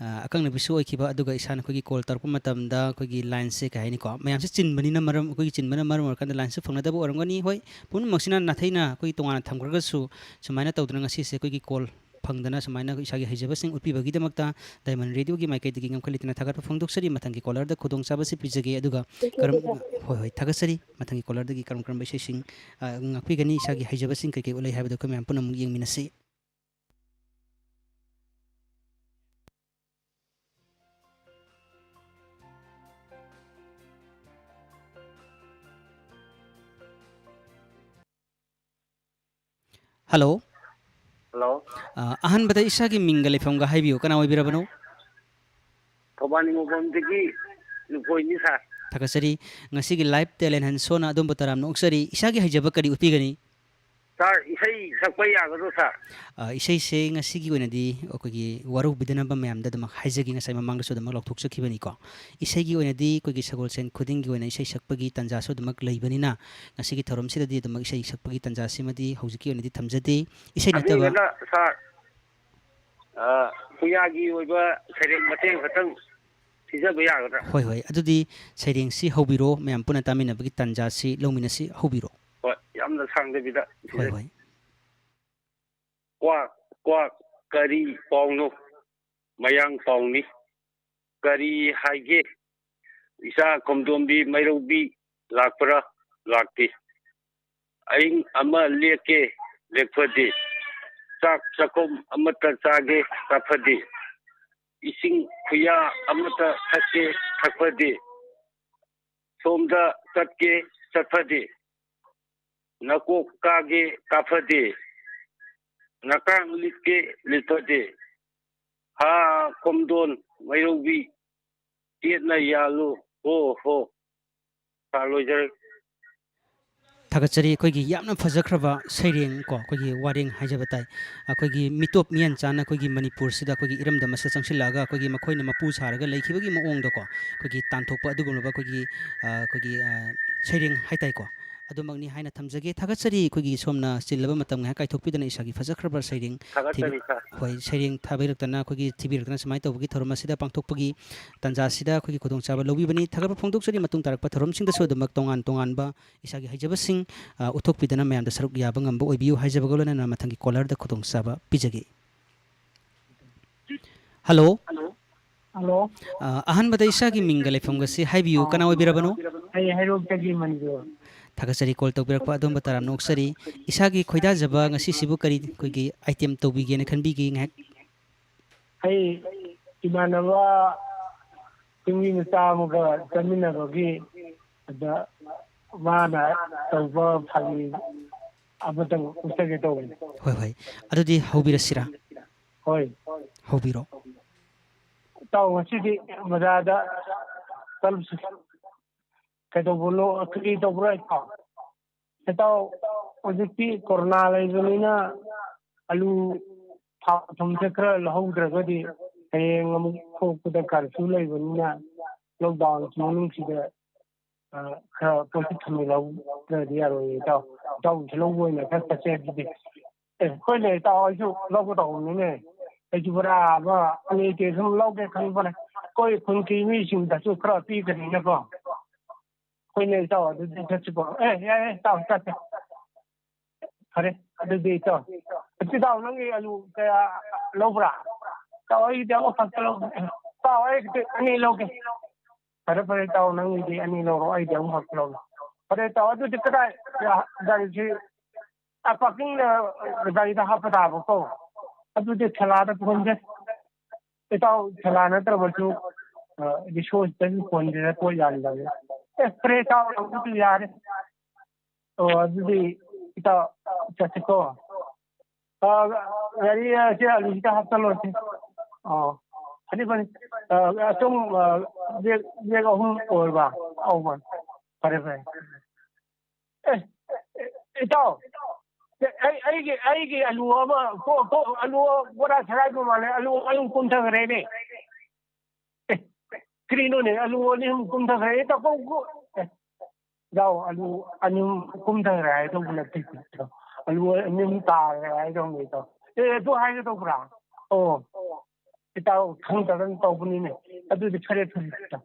ꯑ, ꯑꯀꯛꯅꯕꯤꯁꯨ ꯑꯣꯏꯈꯤꯕ, ꯑꯗꯨꯒ ꯏꯁꯥꯅ ꯑꯩꯈꯣꯏꯒꯤ ꯀꯣꯜ ꯇꯧꯔꯛꯄ ꯃꯇꯝꯗ ꯑꯩꯈꯣꯏꯒꯤ ꯂꯥꯏꯟꯁꯦ, ꯀꯩ ꯍꯥꯏꯅꯤꯀꯣ, ꯃꯌꯥꯝꯁꯦ ꯆꯤꯟꯕꯅꯤꯅ ꯃꯔꯝ, ꯑꯩꯈꯣꯏꯒꯤ ꯆꯤꯟꯕꯅ ꯃꯔꯝ ꯑꯣꯏꯔꯀꯥꯟꯗ ꯂꯥꯏꯟꯁꯦ ꯐꯪꯅꯗꯕ ꯑꯣꯏꯔꯝꯒꯅꯤ꯫ ꯍꯣꯏ, ꯄꯨꯝꯅꯃꯛꯁꯤꯅ ꯅꯥꯊꯩꯅ ꯑꯩꯈꯣꯏꯒꯤ ꯇꯣꯉꯥꯟꯅ ꯊꯝꯈ꯭ꯔꯒꯁꯨ, ꯁꯨꯃꯥꯏꯅ ꯇꯧꯗꯅ ꯉꯁꯤꯁꯦ ꯑꯩꯈꯣꯏꯒꯤ ꯀꯣꯜ ꯐꯪꯗꯅ ꯁꯨꯃꯥꯏꯅ ꯏꯁꯥꯒꯤ ꯍꯩꯖꯕꯁꯤꯡ ꯎꯠꯄꯤꯕꯒꯤꯗꯃꯛꯇ ꯗꯥꯏꯃꯟ ꯔꯦꯗꯤꯑꯣꯒꯤ ꯃꯥꯏꯀꯩꯗꯒꯤ ꯉꯝꯈꯩ ꯂꯩꯇꯅ ꯊꯥꯒꯠꯄ ꯐꯣꯡꯗꯣꯛꯆꯔꯤ꯫ ꯃꯊꯪꯒꯤ ꯀꯣꯂꯔꯗ ꯈꯨꯗꯣꯡꯆꯥꯕꯁꯤ ꯄꯤꯖꯒꯦ, ꯑꯗꯨꯒ ꯀꯔꯝ-, ꯍꯣꯏ, ꯍꯣꯏ, ꯊꯥꯒꯠꯆꯔꯤ꯫ ꯃꯊꯪꯒꯤ ꯀꯣꯂꯔꯗꯒꯤ ꯀꯔꯝ ꯀꯔꯝꯕ ꯏꯁꯩꯁꯤꯡ, ꯑ, ꯉꯥꯛꯄꯤꯒꯅꯤ, ꯏꯁꯥꯒꯤ ꯍꯩꯖꯕꯁꯤꯡ ꯀꯩꯀꯩ ꯎꯠꯂꯦ ꯍꯥꯏꯕꯗꯨ ꯑꯩꯈꯣꯏ ꯃꯌꯥꯝ ꯄꯨꯝꯅꯃꯛ ꯌꯦꯡꯃꯤꯟꯅꯁꯤ꯫ ꯍꯜꯂꯣ꯫ ꯍꯜꯂꯣ꯫ ꯑ, ꯑꯍꯥꯟꯕꯗ ꯏꯁꯥꯒꯤ ꯃꯤꯡꯒ ꯂꯩꯐꯝꯒ ꯍꯥꯏꯕꯤꯌꯨ, ꯀꯅꯥ ꯑꯣꯏꯕꯤꯔꯕꯅꯣ? ꯊꯧꯕꯥꯜ ꯅꯤꯉꯣꯜꯕꯝꯗꯒꯤ ꯂꯨꯀꯣꯏꯅꯤ ꯁꯥꯔ꯫ ꯊꯥꯒꯠꯆꯔꯤ꯫ ꯉꯁꯤꯒꯤ ꯂꯥꯏꯚ ꯇꯦꯂꯦꯟ ꯍꯟ ꯁꯣꯅ ꯑꯗꯣꯝꯕꯨ ꯇꯔꯥꯝꯅ ꯑꯣꯛꯆꯔꯤ꯫ ꯏꯁꯥꯒꯤ ꯍꯩꯖꯕ ꯀꯔꯤ ꯎꯠꯄꯤꯒꯅꯤ? ꯁꯥꯔ, ꯏꯁꯩ ꯁꯛꯄ ꯌꯥꯒꯗ꯭ꯔꯣ ꯁꯥꯔ? ꯑ, ꯏꯁꯩꯁꯦ ꯉꯁꯤꯒꯤ ꯑꯣꯏꯅꯗꯤ ꯑꯩꯈꯣꯏꯒꯤ ꯋꯥꯔꯧꯕꯤꯗꯅꯕ ꯃꯌꯥꯝꯗ ꯑꯗꯨꯃꯛ ꯍꯥꯏꯖꯒꯦ, ꯉꯁꯥꯏ ꯃꯃꯥꯡꯗꯁꯨ ꯑꯗꯨꯃꯛ ꯂꯥꯎꯊꯣꯛꯆꯈꯤꯕꯅꯤꯀꯣ꯫ ꯏꯁꯩꯒꯤ ꯑꯣꯏꯅꯗꯤ ꯑꯩꯈꯣꯏꯒꯤ ꯁꯒꯣꯜꯁꯦꯟ ꯈꯨꯗꯤꯡꯒꯤ ꯑꯣꯏꯅ ꯏꯁꯩ ꯁꯛꯄꯒꯤ ꯇꯥꯟꯖꯥꯁꯨ ꯑꯗꯨꯃꯛ ꯂꯩꯕꯅꯤꯅ, ꯉꯁꯤꯒꯤ ꯊꯧꯔꯝꯁꯤꯗꯗꯤ ꯑꯗꯨꯃꯛ ꯏꯁꯩ ꯁꯛꯄꯒꯤ ꯇꯥꯟꯖꯥꯁꯤꯃꯗꯤ ꯍꯧꯖꯤꯛꯀꯤ ꯑꯣꯏꯅꯗꯤ ꯊꯝꯖꯗꯦ꯫ ꯏꯁꯩ ꯅꯠꯇꯕ ꯑꯍꯤꯡꯗꯅ ꯁꯥꯔ, ꯑ, ꯄꯨꯌꯥꯒꯤ ꯑꯣꯏꯕ ꯁꯩꯔꯦꯡ ꯃꯇꯦꯛ ꯈꯛꯇꯪ ꯁꯤꯖꯕ ꯌꯥꯒꯗ꯭ꯔꯥ? ꯍꯣꯏ, ꯍꯣꯏ꯫ ꯑꯗꯨꯗꯤ ꯁꯩꯔꯦꯡꯁꯤ ꯍꯧꯕꯤꯔꯣ, ꯃꯌꯥꯝ ꯄꯨꯟꯅ ꯇꯥꯃꯤꯟꯅꯕꯒꯤ ꯇꯥꯟꯖꯥꯁꯤ ꯂꯧꯃꯤꯟꯅꯁꯤ꯫ ꯍꯧꯕꯤꯔꯣ꯫ ꯍꯣꯏ, ꯌꯥꯝꯅ ꯁꯥꯡꯗꯕꯤꯗ ꯍꯣꯏ, ꯁꯤꯖꯒꯦ꯫ ꯍꯣꯏ꯫ ꯀ꯭ꯋꯥꯛ, ꯀ꯭ꯋꯥꯛ, ꯀꯔꯤ ꯄꯥꯎꯅꯣ? ꯃꯌꯥꯡ ꯄꯥꯎꯅꯤ꯫ ꯀꯔꯤ ꯍꯥꯏꯒꯦ? ꯏꯆꯥ ꯈꯣꯝꯗꯣꯝꯕꯤ ꯃꯩꯔꯧꯕꯤ ꯂꯥꯛꯄ꯭ꯔꯥ? ꯂꯥꯛꯇꯦ꯫ ꯑꯍꯤꯡ ꯑꯃ ꯂꯦꯛꯀꯦ, ꯂꯦꯛꯐꯗꯦ꯫ ꯆꯥꯛ ꯆꯥꯛꯈꯣꯝ ꯑꯃꯠꯇ ꯆꯥꯒꯦ, ꯆꯥꯐꯗꯦ꯫ ꯏꯁꯤꯡ ꯈꯨꯌꯥ ꯑꯃꯠꯇ ꯊꯛꯀꯦ, ꯊꯛꯐꯗꯦ꯫ ꯁꯣꯝꯗ ꯆꯠꯀꯦ, ꯆꯠꯐꯗꯦ꯫ ꯅꯀꯣꯛ ꯀꯥꯒꯦ ꯀꯥꯐꯗꯦ, ꯅꯀꯥꯡ ꯂꯤꯠꯀꯦ ꯂꯤꯠꯐꯗꯦ, ꯍꯥ ꯀꯣꯝꯗꯣꯟ ꯃꯩꯔꯧꯕꯤ, ꯆꯦꯠꯅ ꯌꯥꯜꯂꯨ ꯍꯣ ꯍꯣ꯫ ꯁꯥꯔ, ꯂꯣꯏꯖꯔꯦ꯫ ꯊꯥꯒꯠꯆꯔꯤ꯫ ꯑꯩꯈꯣꯏꯒꯤ ꯌꯥꯝꯅ ꯐꯖꯈ꯭ꯔꯕ ꯁꯩꯔꯦꯡ ꯀꯣ, ꯑꯩꯈꯣꯏꯒꯤ ꯋꯥꯔꯦꯡ ꯍꯥꯏꯖꯕ ꯇꯥꯏ꯫ ꯑꯩꯈꯣꯏꯒꯤ ꯃꯤꯇꯣꯞ ꯃꯤꯌꯥꯟꯆꯥꯅ ꯑꯩꯈꯣꯏꯒꯤ ꯃꯅꯤꯄꯨꯔꯁꯤꯗ ꯑꯩꯈꯣꯏꯒꯤ ꯏꯔꯝꯗꯝ ꯑꯁꯤꯗ ꯆꯪꯁꯤꯜꯂꯛꯑꯒ ꯑꯩꯈꯣꯏꯒꯤ ꯃꯈꯣꯏꯅ ꯃꯄꯨ ꯁꯥꯔꯒ ꯂꯩꯈꯤꯕꯒꯤ ꯃꯑꯣꯡꯗꯀꯣ, ꯑꯩꯈꯣꯏꯒꯤ ꯇꯥꯟꯊꯣꯛꯄ ꯑꯗꯨꯒꯨꯝꯂꯕ ꯑꯩꯈꯣꯏꯒꯤ, ꯑ, ꯑꯩꯈꯣꯏꯒꯤ, ꯑ, ꯁꯩꯔꯦꯡ ꯍꯥꯏꯇꯥꯏꯀꯣ꯫ ꯑꯗꯨꯃꯛꯅꯤ ꯍꯥꯏꯅ ꯊꯝꯖꯒꯦ꯫ ꯊꯥꯒꯠꯆꯔꯤ꯫ ꯑꯩꯈꯣꯏꯒꯤ ꯁꯣꯝꯅ ꯆꯤꯜꯂꯕ ꯃꯇꯝ ꯉꯥꯏꯍꯥꯛ ꯀꯥꯏꯊꯣꯛꯄꯤꯗꯨꯅ ꯏꯁꯥꯒꯤ ꯐꯖꯈ꯭ꯔꯕ ꯁꯩꯔꯦꯡ ꯊꯤꯕꯤ-, ꯊꯥꯒꯠꯆꯔꯤ, ꯁꯥꯔ꯫ ꯍꯣꯏ, ꯁꯩꯔꯦꯡ ꯊꯥꯕꯤꯔꯛꯇꯅ, ꯑꯩꯈꯣꯏꯒꯤ ꯊꯤꯕꯤꯔꯛꯇꯅ ꯁꯨꯃꯥꯏꯅ ꯇꯧꯕꯒꯤ ꯊꯧꯔꯝ ꯑꯁꯤꯗ ꯄꯥꯡꯊꯣꯛꯄꯒꯤ ꯇꯥꯟꯖꯥꯁꯤꯗ ꯑꯩꯈꯣꯏꯒꯤ ꯈꯨꯗꯣꯡꯆꯥꯕ ꯂꯧꯕꯤꯕꯅꯤ꯫ ꯊꯥꯒꯠꯄ ꯐꯣꯡꯗꯣꯛꯆꯔꯤ꯫ ꯃꯇꯨꯡ ꯇꯥꯔꯛꯄ ꯊꯧꯔꯝꯁꯤꯡꯗꯁꯨ ꯑꯗꯨꯃꯛ ꯇꯣꯉꯥꯟ ꯇꯣꯉꯥꯟꯕ ꯏꯁꯥꯒꯤ ꯍꯩꯖꯕꯁꯤꯡ, ꯑ, ꯎꯠꯊꯣꯛꯄꯤꯗꯅ ꯃꯌꯥꯝꯗ ꯁꯔꯨꯛ ꯌꯥꯕ ꯉꯝꯕ ꯑꯣꯏꯕꯤꯌꯨ ꯍꯥꯏꯖꯕꯒ ꯂꯣꯏꯅꯅ ꯃꯊꯪꯒꯤ ꯀꯣꯂꯔꯗ ꯈꯨꯗꯣꯡꯆꯥꯕ ꯄꯤꯖꯒꯦ꯫ ꯍꯜꯂꯣ꯫ ꯍꯜꯂꯣ꯫ ꯑ, ꯑꯍꯥꯟꯕꯗ ꯏꯁꯥꯒꯤ ꯃꯤꯡꯒ ꯂꯩꯐꯝꯒꯁꯤ ꯍꯥꯏꯕꯤꯌꯨ꯫ ꯀꯅꯥ ꯑꯣꯏꯕꯤꯔꯕꯅꯣ? ꯑꯩ ꯍꯩꯔꯣꯛꯇꯒꯤ ꯃꯅꯤꯄꯨꯔ꯫ ꯊꯥꯒꯠꯆꯔꯤ ꯀꯣꯜ ꯇꯧꯕꯤꯔꯛꯄ ꯑꯗꯣꯝꯕꯨ ꯇꯔꯥꯝꯅ ꯑꯣꯛꯆꯔꯤ꯫ ꯏꯁꯥꯒꯤ ꯈꯣꯏꯗꯥꯖꯕ ꯉꯁꯤꯁꯤꯕꯨ ꯀꯔꯤ ꯑꯩꯈꯣꯏꯒꯤ ꯑꯥꯏꯇꯦꯝ ꯇꯧꯕꯤꯒꯦꯅ ꯈꯟꯕꯤꯒꯦ ꯉꯥꯏꯍꯥꯛ? ꯑꯩ ꯏꯃꯥꯟꯅꯕ ꯆꯤꯡꯃꯤ ꯃꯆꯥ ꯑꯃꯒ ꯆꯠꯃꯤꯟꯅꯕꯒꯤ ꯑꯗ ꯃꯥꯅ ꯇꯧꯕ ꯐꯥꯒꯤ ꯑꯃꯇꯪ ꯎꯠꯆꯒꯦ ꯇꯧꯕꯅꯤ꯫ ꯍꯣꯏ, ꯍꯣꯏ꯫ ꯑꯗꯨꯗꯤ ꯍꯧꯕꯤꯔꯁꯤꯔꯥ? ꯍꯣꯏ꯫ ꯍꯧꯕꯤꯔꯣ꯫ ꯏꯇꯥꯎ ꯉꯁꯤꯗꯤ ꯕꯖꯥꯔꯗ ꯆꯠꯂꯨꯁꯤ꯫ ꯀꯩꯗꯧꯕꯅꯣ, ꯀꯔꯤ ꯇꯧꯕ꯭ꯔꯣ ꯏꯇꯥꯎ? ꯏꯇꯥꯎ, ꯍꯧꯖꯤꯛꯇꯤ ꯀꯣꯔꯣꯅꯥ ꯂꯩꯕꯅꯤꯅ ꯑꯂꯨ ꯊꯥꯎ ꯊꯨꯝꯁꯦ ꯈꯔ ꯂꯧꯍꯧꯗ꯭ꯔꯒꯗꯤ ꯍꯌꯦꯡ ꯑꯃꯨꯛ ꯊꯣꯛꯄꯗ ꯀꯔꯐ꯭ꯌꯨ ꯂꯩꯕꯅꯤꯅ ꯂꯣꯛꯗꯥꯎꯟ ꯃꯅꯨꯡꯁꯤꯗ, ꯑ, ꯈꯔ ꯄꯣꯠꯁꯤ ꯊꯝꯖꯤꯜꯍꯧꯗ꯭ꯔꯗꯤ ꯌꯥꯔꯣꯏꯌꯦ ꯏꯇꯥꯎ꯫ ꯏꯇꯥꯎꯒꯤꯁꯨ ꯂꯧꯕ ꯑꯣꯏꯅ ꯈꯔ ꯆꯠꯁꯦ ꯑꯗꯨꯗꯤ꯫ ꯑꯦ, ꯍꯣꯏꯅꯦ ꯏꯇꯥꯎ, ꯑꯩꯁꯨ ꯂꯧꯒꯗꯧꯕꯅꯤꯅꯦ꯫ ꯑꯩꯁꯨ ꯕꯣꯔꯥ ꯑꯃ ꯑꯅꯤ ꯀꯩ ꯁꯨꯝ ꯂꯧꯒꯦ ꯈꯟꯕꯅꯦ꯫ ꯑꯩꯈꯣꯏ ꯈꯨꯟꯒꯤ ꯃꯤꯁꯤꯡꯗꯁꯨ ꯈꯔ ꯄꯤꯒꯅꯤꯅꯀꯣ꯫ ꯍꯣꯏꯅꯦ ꯏꯇꯥꯎ, ꯑꯗꯨꯗꯤ ꯆꯠꯁꯤꯀꯣ꯫ ꯑꯦ, ꯌꯥꯏ, ꯌꯥꯏ, ꯏꯇꯥꯎ, ꯆꯠꯁꯦ꯫ ꯐꯔꯦ, ꯑꯗꯨꯗꯤ ꯏꯇꯥꯎ꯫ ꯏꯇꯥꯎ, ꯅꯪꯒꯤ ꯑꯂꯨ ꯀꯌꯥ ꯂꯧꯕ꯭ꯔꯥ? ꯏꯇꯥꯎ, ꯑꯩꯒꯤꯗꯤ ꯑꯃꯈꯛꯇ ꯂꯧꯒꯦ꯫ ꯏꯇꯥꯎ, ꯑꯩꯒꯤꯗꯤ ꯑꯅꯤ ꯂꯧꯒꯦ꯫ ꯐꯔꯦ, ꯐꯔꯦ, ꯏꯇꯥꯎ, ꯅꯪꯒꯤꯗꯤ ꯑꯅꯤ ꯂꯧꯔꯣ, ꯑꯩꯗꯤ ꯑꯃꯈꯛ ꯂꯧꯒꯦ꯫ ꯐꯔꯦ, ꯏꯇꯥꯎ, ꯑꯗꯨꯗꯤ ꯀꯗꯥꯏ ꯒꯥꯔꯤꯁꯤ, ꯑ, ꯄꯥꯔꯀꯤꯡꯗ ꯒꯥꯔꯤꯗ ꯍꯥꯞꯄ ꯇꯥꯕꯀꯣ꯫ ꯑꯗꯨꯗꯤ ꯊꯦꯂꯥꯗ ꯄꯨꯍꯟꯁꯦ꯫ ꯏꯇꯥꯎ, ꯊꯦꯂꯥ ꯅꯠꯇ꯭ꯔꯕꯁꯨ, ꯑ, ꯔꯤꯛꯁꯣꯁꯤꯗꯁꯨ ꯄꯨꯍꯟꯁꯤꯔ ꯄꯣꯠ ꯌꯥꯟꯕꯅꯦ꯫ ꯑꯦ, ꯐꯔꯦ, ꯏꯇꯥꯎ, ꯑꯗꯨꯗꯤ ꯌꯥꯔꯦ꯫ ꯑꯣ, ꯑꯗꯨꯗꯤ ꯏꯇꯥꯎ, ꯆꯠꯁꯤꯀꯣ꯫ ꯑ, ꯒꯥꯔꯤ, ꯑ, ꯁꯤ ꯑꯂꯨꯁꯤꯗ ꯍꯥꯞꯆꯜꯂꯣꯁꯤ꯫ ꯑꯣ, ꯐꯅꯤ, ꯐꯅꯤ꯫ ꯑ, ꯑꯁꯨꯝ, ꯑ, ꯕꯦꯒ, ꯕꯦꯒ ꯑꯍꯨꯝ ꯑꯣꯏꯕ? ꯑꯧ, ꯃꯥꯅꯤ꯫ ꯐꯔꯦ, ꯐꯔꯦ꯫ ꯑꯦ, ꯏꯇꯥꯎ, ꯑꯩ, ꯑꯩꯒꯤ, ꯑꯩꯒꯤ ꯑꯂꯨ ꯑꯃ, ꯀꯣ-, ꯀꯣ-, ꯑꯂꯨ ꯕꯣꯔꯥ ꯁꯦꯒꯥꯏꯕ ꯃꯥꯜꯂꯦ꯫ ꯑꯂꯨ, ꯑꯂꯨ ꯀꯨꯝꯊꯈ꯭ꯔꯦꯅꯦ꯫ ꯑꯦ, ꯀꯔꯤꯅꯣꯅꯦ? ꯑꯂꯨ ꯑꯅꯤ ꯑꯍꯨꯝ ꯀꯨꯝꯊꯈ꯭ꯔꯦ꯫ ꯏꯇꯥꯎ, ꯀꯣ-, ꯀꯣ-, ꯑꯦ, ꯏꯇꯥꯎ, ꯑꯂꯨ ꯑꯅꯤ ꯑꯍꯨꯝ ꯀꯨꯝꯊꯈ꯭ꯔꯦ ꯍꯥꯏꯗꯧꯕ ꯅꯠꯇꯦ, ꯏꯇꯥꯎ꯫ ꯑꯂꯨ ꯑꯅꯤ ꯑꯍꯨꯝ ꯇꯥꯈ꯭ꯔꯦ ꯍꯥꯏꯗꯧꯅꯦ, ꯏꯇꯥꯎ꯫ ꯑꯦ, ꯑꯗꯨ ꯍꯥꯏꯒꯗꯧꯕ꯭ꯔꯥ? ꯑꯣ, ꯏꯇꯥꯎ, ꯈꯪꯗꯗꯅ ꯇꯧꯕꯅꯤꯅꯦ꯫ ꯑꯗꯨꯗꯤ ꯐꯔꯦ, ꯐꯔꯦ, ꯏꯇꯥꯎ꯫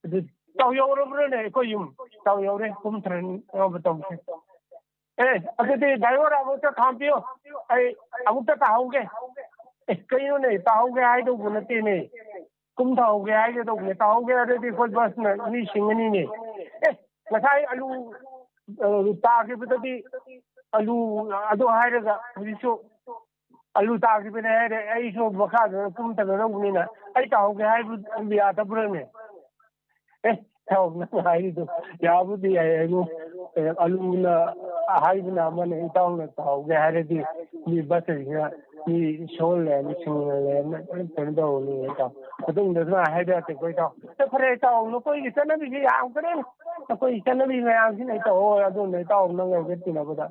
ꯑꯗꯨ ꯏꯇꯥꯎ ꯌꯧꯔꯕ꯭ꯔꯥꯅꯦ ꯑꯩꯈꯣꯏ ꯌꯨꯝ? ꯏꯇꯥꯎ ꯌꯧꯔꯦ, ꯀꯨꯝꯊꯔꯅꯤ, ꯌꯧꯕ ꯇꯧꯁꯦ꯫ ꯑꯦ, ꯑꯗꯨꯗꯤ ꯗ꯭ꯔꯥꯏꯚꯔ ꯑꯃꯨꯛꯇ ꯈꯥꯝꯕꯤꯌꯨ꯫ ꯑꯩ ꯑꯃꯨꯛꯇ ꯇꯥꯍꯧꯒꯦ꯫ ꯑꯦ, ꯀꯩꯅꯣꯅꯦ, ꯇꯥꯍꯧꯒꯦ ꯍꯥꯏꯗꯧꯕ ꯅꯠꯇꯦꯅꯦ꯫ ꯀꯨꯝꯊꯍꯧꯒꯦ ꯍꯥꯏꯒꯦ ꯇꯧꯕꯅꯦ꯫ ꯇꯥꯍꯧꯒꯦ ꯍꯥꯏꯔꯗꯤ ꯑꯩꯈꯣꯏ ꯕꯁꯅ ꯃꯤ ꯁꯤꯡꯉꯅꯤꯅꯦ꯫ ꯑꯦ, ꯉꯁꯥꯏ ꯑꯂꯨ, ꯑ, ꯇꯥꯈꯤꯕꯗꯗꯤ ꯑꯂꯨ, ꯑꯗꯨ ꯍꯥꯏꯔꯒ ꯍꯧꯖꯤꯛꯁꯨ ꯑꯂꯨ ꯇꯥꯈꯤꯕꯅꯦ ꯍꯥꯏꯔꯦ꯫ ꯑꯩꯁꯨ ꯃꯈꯥꯗ ꯀꯨꯝꯊꯒꯗꯧꯕꯅꯤꯅ ꯑꯩ ꯇꯥꯍꯧꯒꯦ ꯍꯥꯏꯕ ꯌꯥꯗꯕ꯭ꯔꯥꯅꯦ? ꯑꯦ, ꯏꯇꯥꯎ, ꯅꯪ ꯍꯥꯏꯔꯤꯗꯣ ꯌꯥꯕꯨꯗꯤ ꯌꯥꯏ꯫ ꯑꯩꯕꯨ, ꯑꯦ, ꯑꯂꯨꯅ ꯍꯥꯏꯕꯅ ꯑꯃꯅ, ꯏꯇꯥꯎꯅ ꯇꯥꯍꯧꯒꯦ ꯍꯥꯏꯔꯗꯤ ꯃꯤ ꯕꯁꯁꯤꯅ ꯃꯤ ꯁꯣꯜꯂꯦ, ꯃꯤ ꯁꯤꯡꯍꯜꯂꯦ, ꯀꯩꯅꯣ ꯇꯧꯔꯅꯤ, ꯏꯇꯥꯎ꯫ ꯃꯇꯨꯡꯗ ꯑꯗꯨꯃꯥꯏꯅ ꯍꯥꯏꯕ ꯌꯥꯗꯦꯀꯣ, ꯏꯇꯥꯎ꯫ ꯑꯦ, ꯐꯔꯦ, ꯏꯇꯥꯎ, ꯅꯈꯣꯏꯒꯤ ꯆꯠꯅꯕꯤꯁꯦ ꯌꯥꯝꯈ꯭ꯔꯦ꯫ ꯅꯈꯣꯏꯒꯤ ꯆꯠꯅꯕꯤ ꯃꯌꯥꯝꯁꯤꯅ, ꯏꯇꯥꯎ, ꯍꯣꯏ, ꯑꯗꯨꯅ ꯏꯇꯥꯎ ꯅꯪ ꯌꯧꯒꯦ ꯇꯤꯟꯅꯕꯗ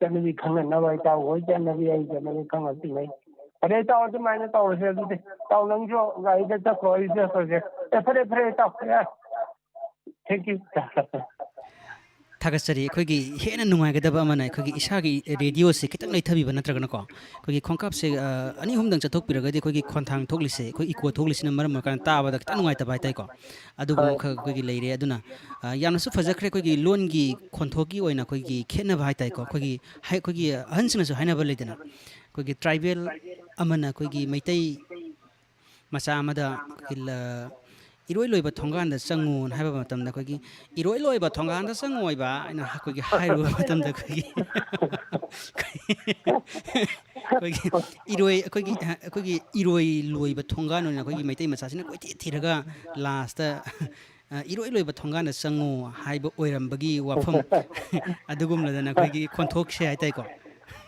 ꯆꯠꯅꯕꯤ ꯈꯪꯅꯅꯕ, ꯏꯇꯥꯎ ꯍꯣꯏ ꯆꯠꯅꯕꯤ, ꯑꯩ ꯆꯠꯅꯕꯤ ꯈꯪꯅ ꯇꯤꯟꯅꯩ꯫ ꯐꯔꯦ, ꯏꯇꯥꯎ, ꯑꯗꯨꯃꯥꯏꯅ ꯇꯧꯔꯁꯦ ꯑꯗꯨꯗꯤ꯫ ꯏꯇꯥꯎ, ꯅꯪꯁꯨ ꯒꯥꯔꯤꯗ ꯆꯠꯈ꯭ꯔꯣ, ꯑꯩꯁꯨ ꯆꯠꯈ꯭ꯔꯒꯦ꯫ ꯑꯦ, ꯐꯔꯦ, ꯐꯔꯦ, ꯏꯇꯥꯎ, ꯌꯥꯔꯦ꯫ Thank you꯫ ꯊꯥꯒꯠꯆꯔꯤ꯫ ꯑꯩꯈꯣꯏꯒꯤ ꯍꯦꯟꯅ ꯅꯨꯡꯉꯥꯏꯒꯗꯕ ꯑꯃꯅ ꯑꯩꯈꯣꯏꯒꯤ ꯏꯁꯥꯒꯤ ꯔꯦꯗꯤꯑꯣꯁꯦ ꯈꯤꯇꯪ ꯂꯩꯊꯕꯤꯕ ꯅꯠꯇ꯭ꯔꯒꯅꯀꯣ, ꯑꯩꯈꯣꯏꯒꯤ ꯈꯣꯡꯀꯥꯞꯁꯦ, ꯑ, ꯑꯅꯤ ꯑꯍꯨꯝꯗꯪ ꯆꯠꯊꯣꯛꯄꯤꯔꯒꯗꯤ ꯑꯩꯈꯣꯏꯒꯤ ꯈꯣꯟꯊꯥꯡ ꯊꯣꯛꯂꯤꯁꯦ, ꯑꯩꯈꯣꯏ ꯏꯀꯣ ꯊꯣꯛꯂꯤꯁꯤꯅ ꯃꯔꯝ ꯑꯣꯏꯔꯀꯥꯟꯗ ꯇꯥꯕꯗ ꯈꯤꯇꯪ ꯅꯨꯡꯉꯥꯏꯇꯕ ꯍꯥꯏꯇꯥꯔꯦꯀꯣ꯫ ꯑꯗꯨꯒꯨꯝꯕ ꯍꯣꯏ꯫ ꯈꯔ ꯑꯩꯈꯣꯏꯒꯤ ꯂꯩꯔꯦ꯫ ꯑꯗꯨꯅ, ꯑ, ꯌꯥꯝꯅꯁꯨ ꯐꯖꯈ꯭ꯔꯦ꯫ ꯑꯩꯈꯣꯏꯒꯤ ꯂꯣꯟꯒꯤ ꯈꯣꯟꯊꯣꯛꯀꯤ ꯑꯣꯏꯅ ꯑꯩꯈꯣꯏꯒꯤ ꯈꯦꯠꯅꯕ ꯍꯥꯏꯇꯥꯔꯦꯀꯣ꯫ ꯑꯩꯈꯣꯏꯒꯤ ꯍꯥꯏ-, ꯑꯩꯈꯣꯏꯒꯤ ꯑꯍꯟꯁꯤꯡꯅꯁꯨ ꯍꯥꯏꯅꯕ ꯂꯩꯗꯅ, ꯑꯩꯈꯣꯏꯒꯤ ꯇ꯭ꯔꯥꯏꯕꯦꯜ ꯑꯃꯅ ꯑꯩꯈꯣꯏꯒꯤ ꯃꯩꯇꯩ ꯃꯆꯥ ꯑꯃꯗ ꯑꯩꯈꯣꯏꯒꯤ ꯂ-, "ꯏꯔꯣꯏ ꯂꯣꯏꯕ ꯊꯣꯡꯒꯥꯟꯗ ꯆꯪꯉꯨ" ꯍꯥꯏꯕ ꯃꯇꯝꯗ ꯑꯩꯈꯣꯏꯒꯤ "ꯏꯔꯣꯏ ꯂꯣꯏꯕ ꯊꯣꯡꯒꯥꯟꯗ ꯆꯪꯉꯣꯏꯕ" ꯍꯥꯏꯅ ꯑꯩꯈꯣꯏꯒꯤ ꯍꯥꯏꯔꯨꯕ ꯃꯇꯝꯗ ꯑꯩꯈꯣꯏꯒꯤ, ꯑꯩꯈꯣꯏꯒꯤ ꯏꯔꯣꯏ, ꯑꯩꯈꯣꯏꯒꯤ, ꯑꯩꯈꯣꯏꯒꯤ ꯏꯔꯣꯏ ꯂꯣꯏꯕ ꯊꯣꯡꯒꯥꯟ ꯑꯣꯏꯅ ꯑꯩꯈꯣꯏꯒꯤ ꯃꯩꯇꯩ ꯃꯆꯥꯁꯤꯅ ꯀꯣꯏꯊꯤ ꯊꯤꯔꯒ ꯂꯥꯁꯇ ꯑ, ꯏꯔꯣꯏ ꯂꯣꯏꯕ ꯊꯣꯡꯒꯥꯟꯗ ꯆꯪꯉꯨ ꯍꯥꯏꯕ ꯑꯣꯏꯔꯝꯕꯒꯤ ꯋꯥꯐꯝ ꯑꯗꯨꯒꯨꯝꯂꯗꯅ ꯑꯩꯈꯣꯏꯒꯤ ꯈꯣꯟꯊꯣꯛꯁꯦ ꯍꯥꯏꯇꯥꯔꯦꯀꯣ꯫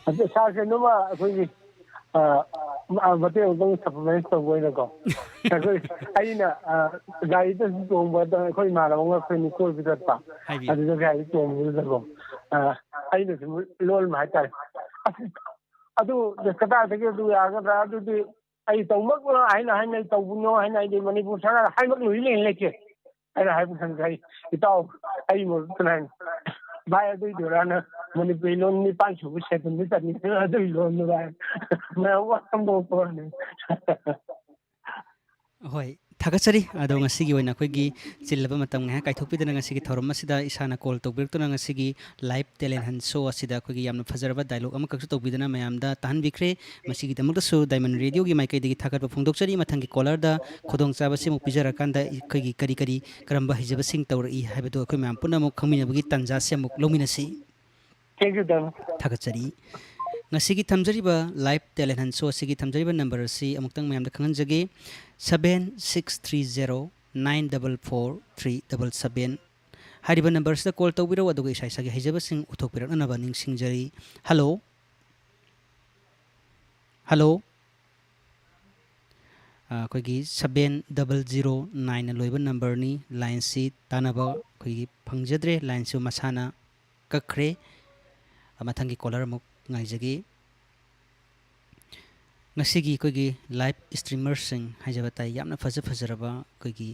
ꯑꯗꯨ ꯁꯥꯔ, ꯀꯩꯅꯣꯃ ꯑꯩꯈꯣꯏꯒꯤ, ꯑ, ꯑ, ꯃꯇꯦꯛ ꯑꯃꯨꯛꯇꯪ ꯁꯔꯄ꯭ꯔꯥꯏꯁ ꯇꯧꯕ ꯑꯣꯏꯅꯀꯣ꯫ ꯑꯩꯈꯣꯏ, ꯑꯩꯅ, ꯑ, ꯒꯥꯔꯤꯗꯁꯨ ꯇꯣꯡꯕꯗ ꯑꯩꯈꯣꯏ ꯏꯃꯥꯟꯅꯕ ꯑꯃꯒ ꯑꯩꯈꯣꯏꯅꯤ ꯀꯣꯏꯕ ꯆꯠꯄ꯫ ꯍꯥꯏꯕꯤꯌꯨ꯫ ꯑꯗꯨꯗ ꯒꯥꯔꯤ ꯇꯣꯡꯕꯗꯨꯗꯀꯣ, ꯑ, ꯑꯩꯅ ꯁꯨꯝ ꯂꯣꯟꯕ ꯍꯥꯏꯇꯥꯔꯦ꯫ "ꯑꯁ, ꯑꯗꯨ ꯀꯗꯥꯏꯗꯒꯤ ꯑꯗꯨ ꯌꯥꯒꯗ꯭ꯔꯥ? ꯑꯗꯨꯗꯤ ꯑꯩ ꯇꯧꯃꯛꯅꯣ" ꯍꯥꯏꯅ, ꯍꯥꯏꯅ, "ꯑꯩ ꯇꯧꯕꯅꯣ" ꯍꯥꯏꯅ, ꯑꯩꯗꯤ ꯃꯅꯤꯄꯨꯔ ꯁꯔꯀꯥꯔ ꯍꯥꯏꯃꯛꯂꯨꯏ ꯂꯩ ꯂꯩꯇꯦ꯫ ꯑꯩꯅ ꯍꯥꯏꯕ ꯈꯪꯗꯦ꯫ ꯑꯩ, "ꯏꯇꯥꯎ, ꯑꯩ ꯃꯔꯨꯞꯇꯅ ꯍꯥꯏꯅ, ꯚꯥꯏ, ꯑꯗꯨꯏꯗꯨꯔꯥꯅ ꯃꯅꯤꯄꯨꯔꯤ ꯂꯣꯟ ꯅꯤꯄꯥꯟ ꯁꯨꯕ ꯁꯦꯗꯨꯜꯗ ꯆꯟꯅꯤꯡꯗꯅ ꯑꯗꯨꯏ ꯂꯣꯟꯗꯨ ꯚꯥꯏ?" ꯃꯌꯥꯝ ꯋꯥ ꯐꯣꯡꯗꯣꯛꯄꯅꯤ꯫ ꯍꯣꯏ, ꯊꯥꯒꯠꯆꯔꯤ꯫ ꯑꯗꯣ ꯉꯁꯤꯒꯤ ꯑꯣꯏꯅ ꯑꯩꯈꯣꯏꯒꯤ ꯆꯤꯜꯂꯕ ꯃꯇꯝ ꯉꯥꯏꯍꯥꯛ ꯀꯥꯏꯊꯣꯛꯄꯤꯗꯨꯅ ꯉꯁꯤꯒꯤ ꯊꯧꯔꯝ ꯑꯁꯤꯗ ꯏꯁꯥꯅ ꯀꯣꯜ ꯇꯧꯕꯤꯔꯛꯇꯨꯅ ꯉꯁꯤꯒꯤ ꯂꯥꯏꯚ ꯇꯦꯂꯦꯟ ꯍꯟ ꯁꯣ ꯑꯁꯤꯗ ꯑꯩꯈꯣꯏꯒꯤ ꯌꯥꯝꯅ ꯐꯖꯔꯕ ꯗꯥꯏꯂꯣꯒ ꯑꯃꯈꯛꯁꯨ ꯇꯧꯕꯤꯗꯨꯅ ꯃꯌꯥꯝꯗ ꯇꯥꯍꯟꯕꯤꯈ꯭ꯔꯦ꯫ ꯃꯁꯤꯒꯤꯗꯃꯛꯇꯁꯨ ꯗꯥꯏꯃꯟ ꯔꯦꯗꯤꯑꯣꯒꯤ ꯃꯥꯏꯀꯩꯗꯒꯤ ꯊꯥꯒꯠꯄ ꯐꯣꯡꯗꯣꯛꯆꯔꯤ꯫ ꯃꯊꯪꯒꯤ ꯀꯣꯂꯔꯗ ꯈꯨꯗꯣꯡꯆꯥꯕꯁꯤ ꯑꯃꯨꯛ ꯄꯤꯖꯔꯀꯥꯟꯗ ꯑꯩꯈꯣꯏꯒꯤ ꯀꯔꯤ ꯀꯔꯤ, ꯀꯔꯝꯕ ꯍꯩꯖꯕꯁꯤꯡ ꯇꯧꯔꯛꯏ ꯍꯥꯏꯕꯗꯨ ꯑꯩꯈꯣꯏ ꯃꯌꯥꯝ ꯄꯨꯝꯅꯃꯛ ꯈꯪꯃꯤꯟꯅꯕꯒꯤ ꯇꯥꯟꯖꯥꯁꯤ ꯑꯃꯨꯛ ꯂꯧꯃꯤꯟꯅꯁꯤ꯫ Thank you, diamond. ꯊꯥꯒꯠꯆꯔꯤ꯫ ꯉꯁꯤꯒꯤ ꯊꯝꯖꯔꯤꯕ ꯂꯥꯏꯚ ꯇꯦꯂꯦꯟ ꯍꯟ ꯁꯣ ꯑꯁꯤꯒꯤ ꯊꯝꯖꯔꯤꯕ ꯅꯝꯕꯔ ꯑꯁꯤ ꯑꯃꯨꯛꯇꯪ ꯃꯌꯥꯝꯗ ꯈꯪꯍꯟꯖꯒꯦ, seven six three zero nine double four three double seven꯫ ꯍꯥꯏꯔꯤꯕ ꯅꯝꯕꯔꯁꯤꯗ ꯀꯣꯜ ꯇꯧꯕꯤꯔꯛꯎ, ꯑꯗꯨꯒ ꯏꯁꯥ ꯏꯁꯥꯒꯤ ꯍꯩꯖꯕꯁꯤꯡ ꯎꯠꯊꯣꯛꯄꯤꯔꯛꯅꯅꯕ ꯅꯤꯡꯁꯤꯡꯖꯔꯤ꯫ ꯍꯜꯂꯣ꯫ ꯍꯜꯂꯣ꯫ ꯑ, ꯑꯩꯈꯣꯏꯒꯤ seven double zero nine ꯂꯣꯏꯕ ꯅꯝꯕꯔꯅꯤ꯫ ꯂꯥꯏꯟꯁꯤ ꯇꯥꯟꯅꯕ ꯑꯩꯈꯣꯏꯒꯤ ꯐꯪꯖꯗ꯭ꯔꯦ꯫ ꯂꯥꯏꯟꯁꯨ ꯃꯁꯥꯅ ꯀꯛꯈ꯭ꯔꯦ꯫ ꯑ, ꯃꯊꯪꯒꯤ ꯀꯣꯂꯔ ꯑꯃꯨꯛ ꯉꯥꯏꯖꯒꯦ꯫ ꯉꯁꯤꯒꯤ ꯑꯩꯈꯣꯏꯒꯤ ꯂꯥꯏꯚ ꯏꯁꯇ꯭ꯔꯤꯃꯔꯁꯤꯡ ꯍꯥꯏꯖꯕ ꯇꯥꯏ, ꯌꯥꯝꯅ ꯐꯖ ꯐꯖꯔꯕ ꯑꯩꯈꯣꯏꯒꯤ,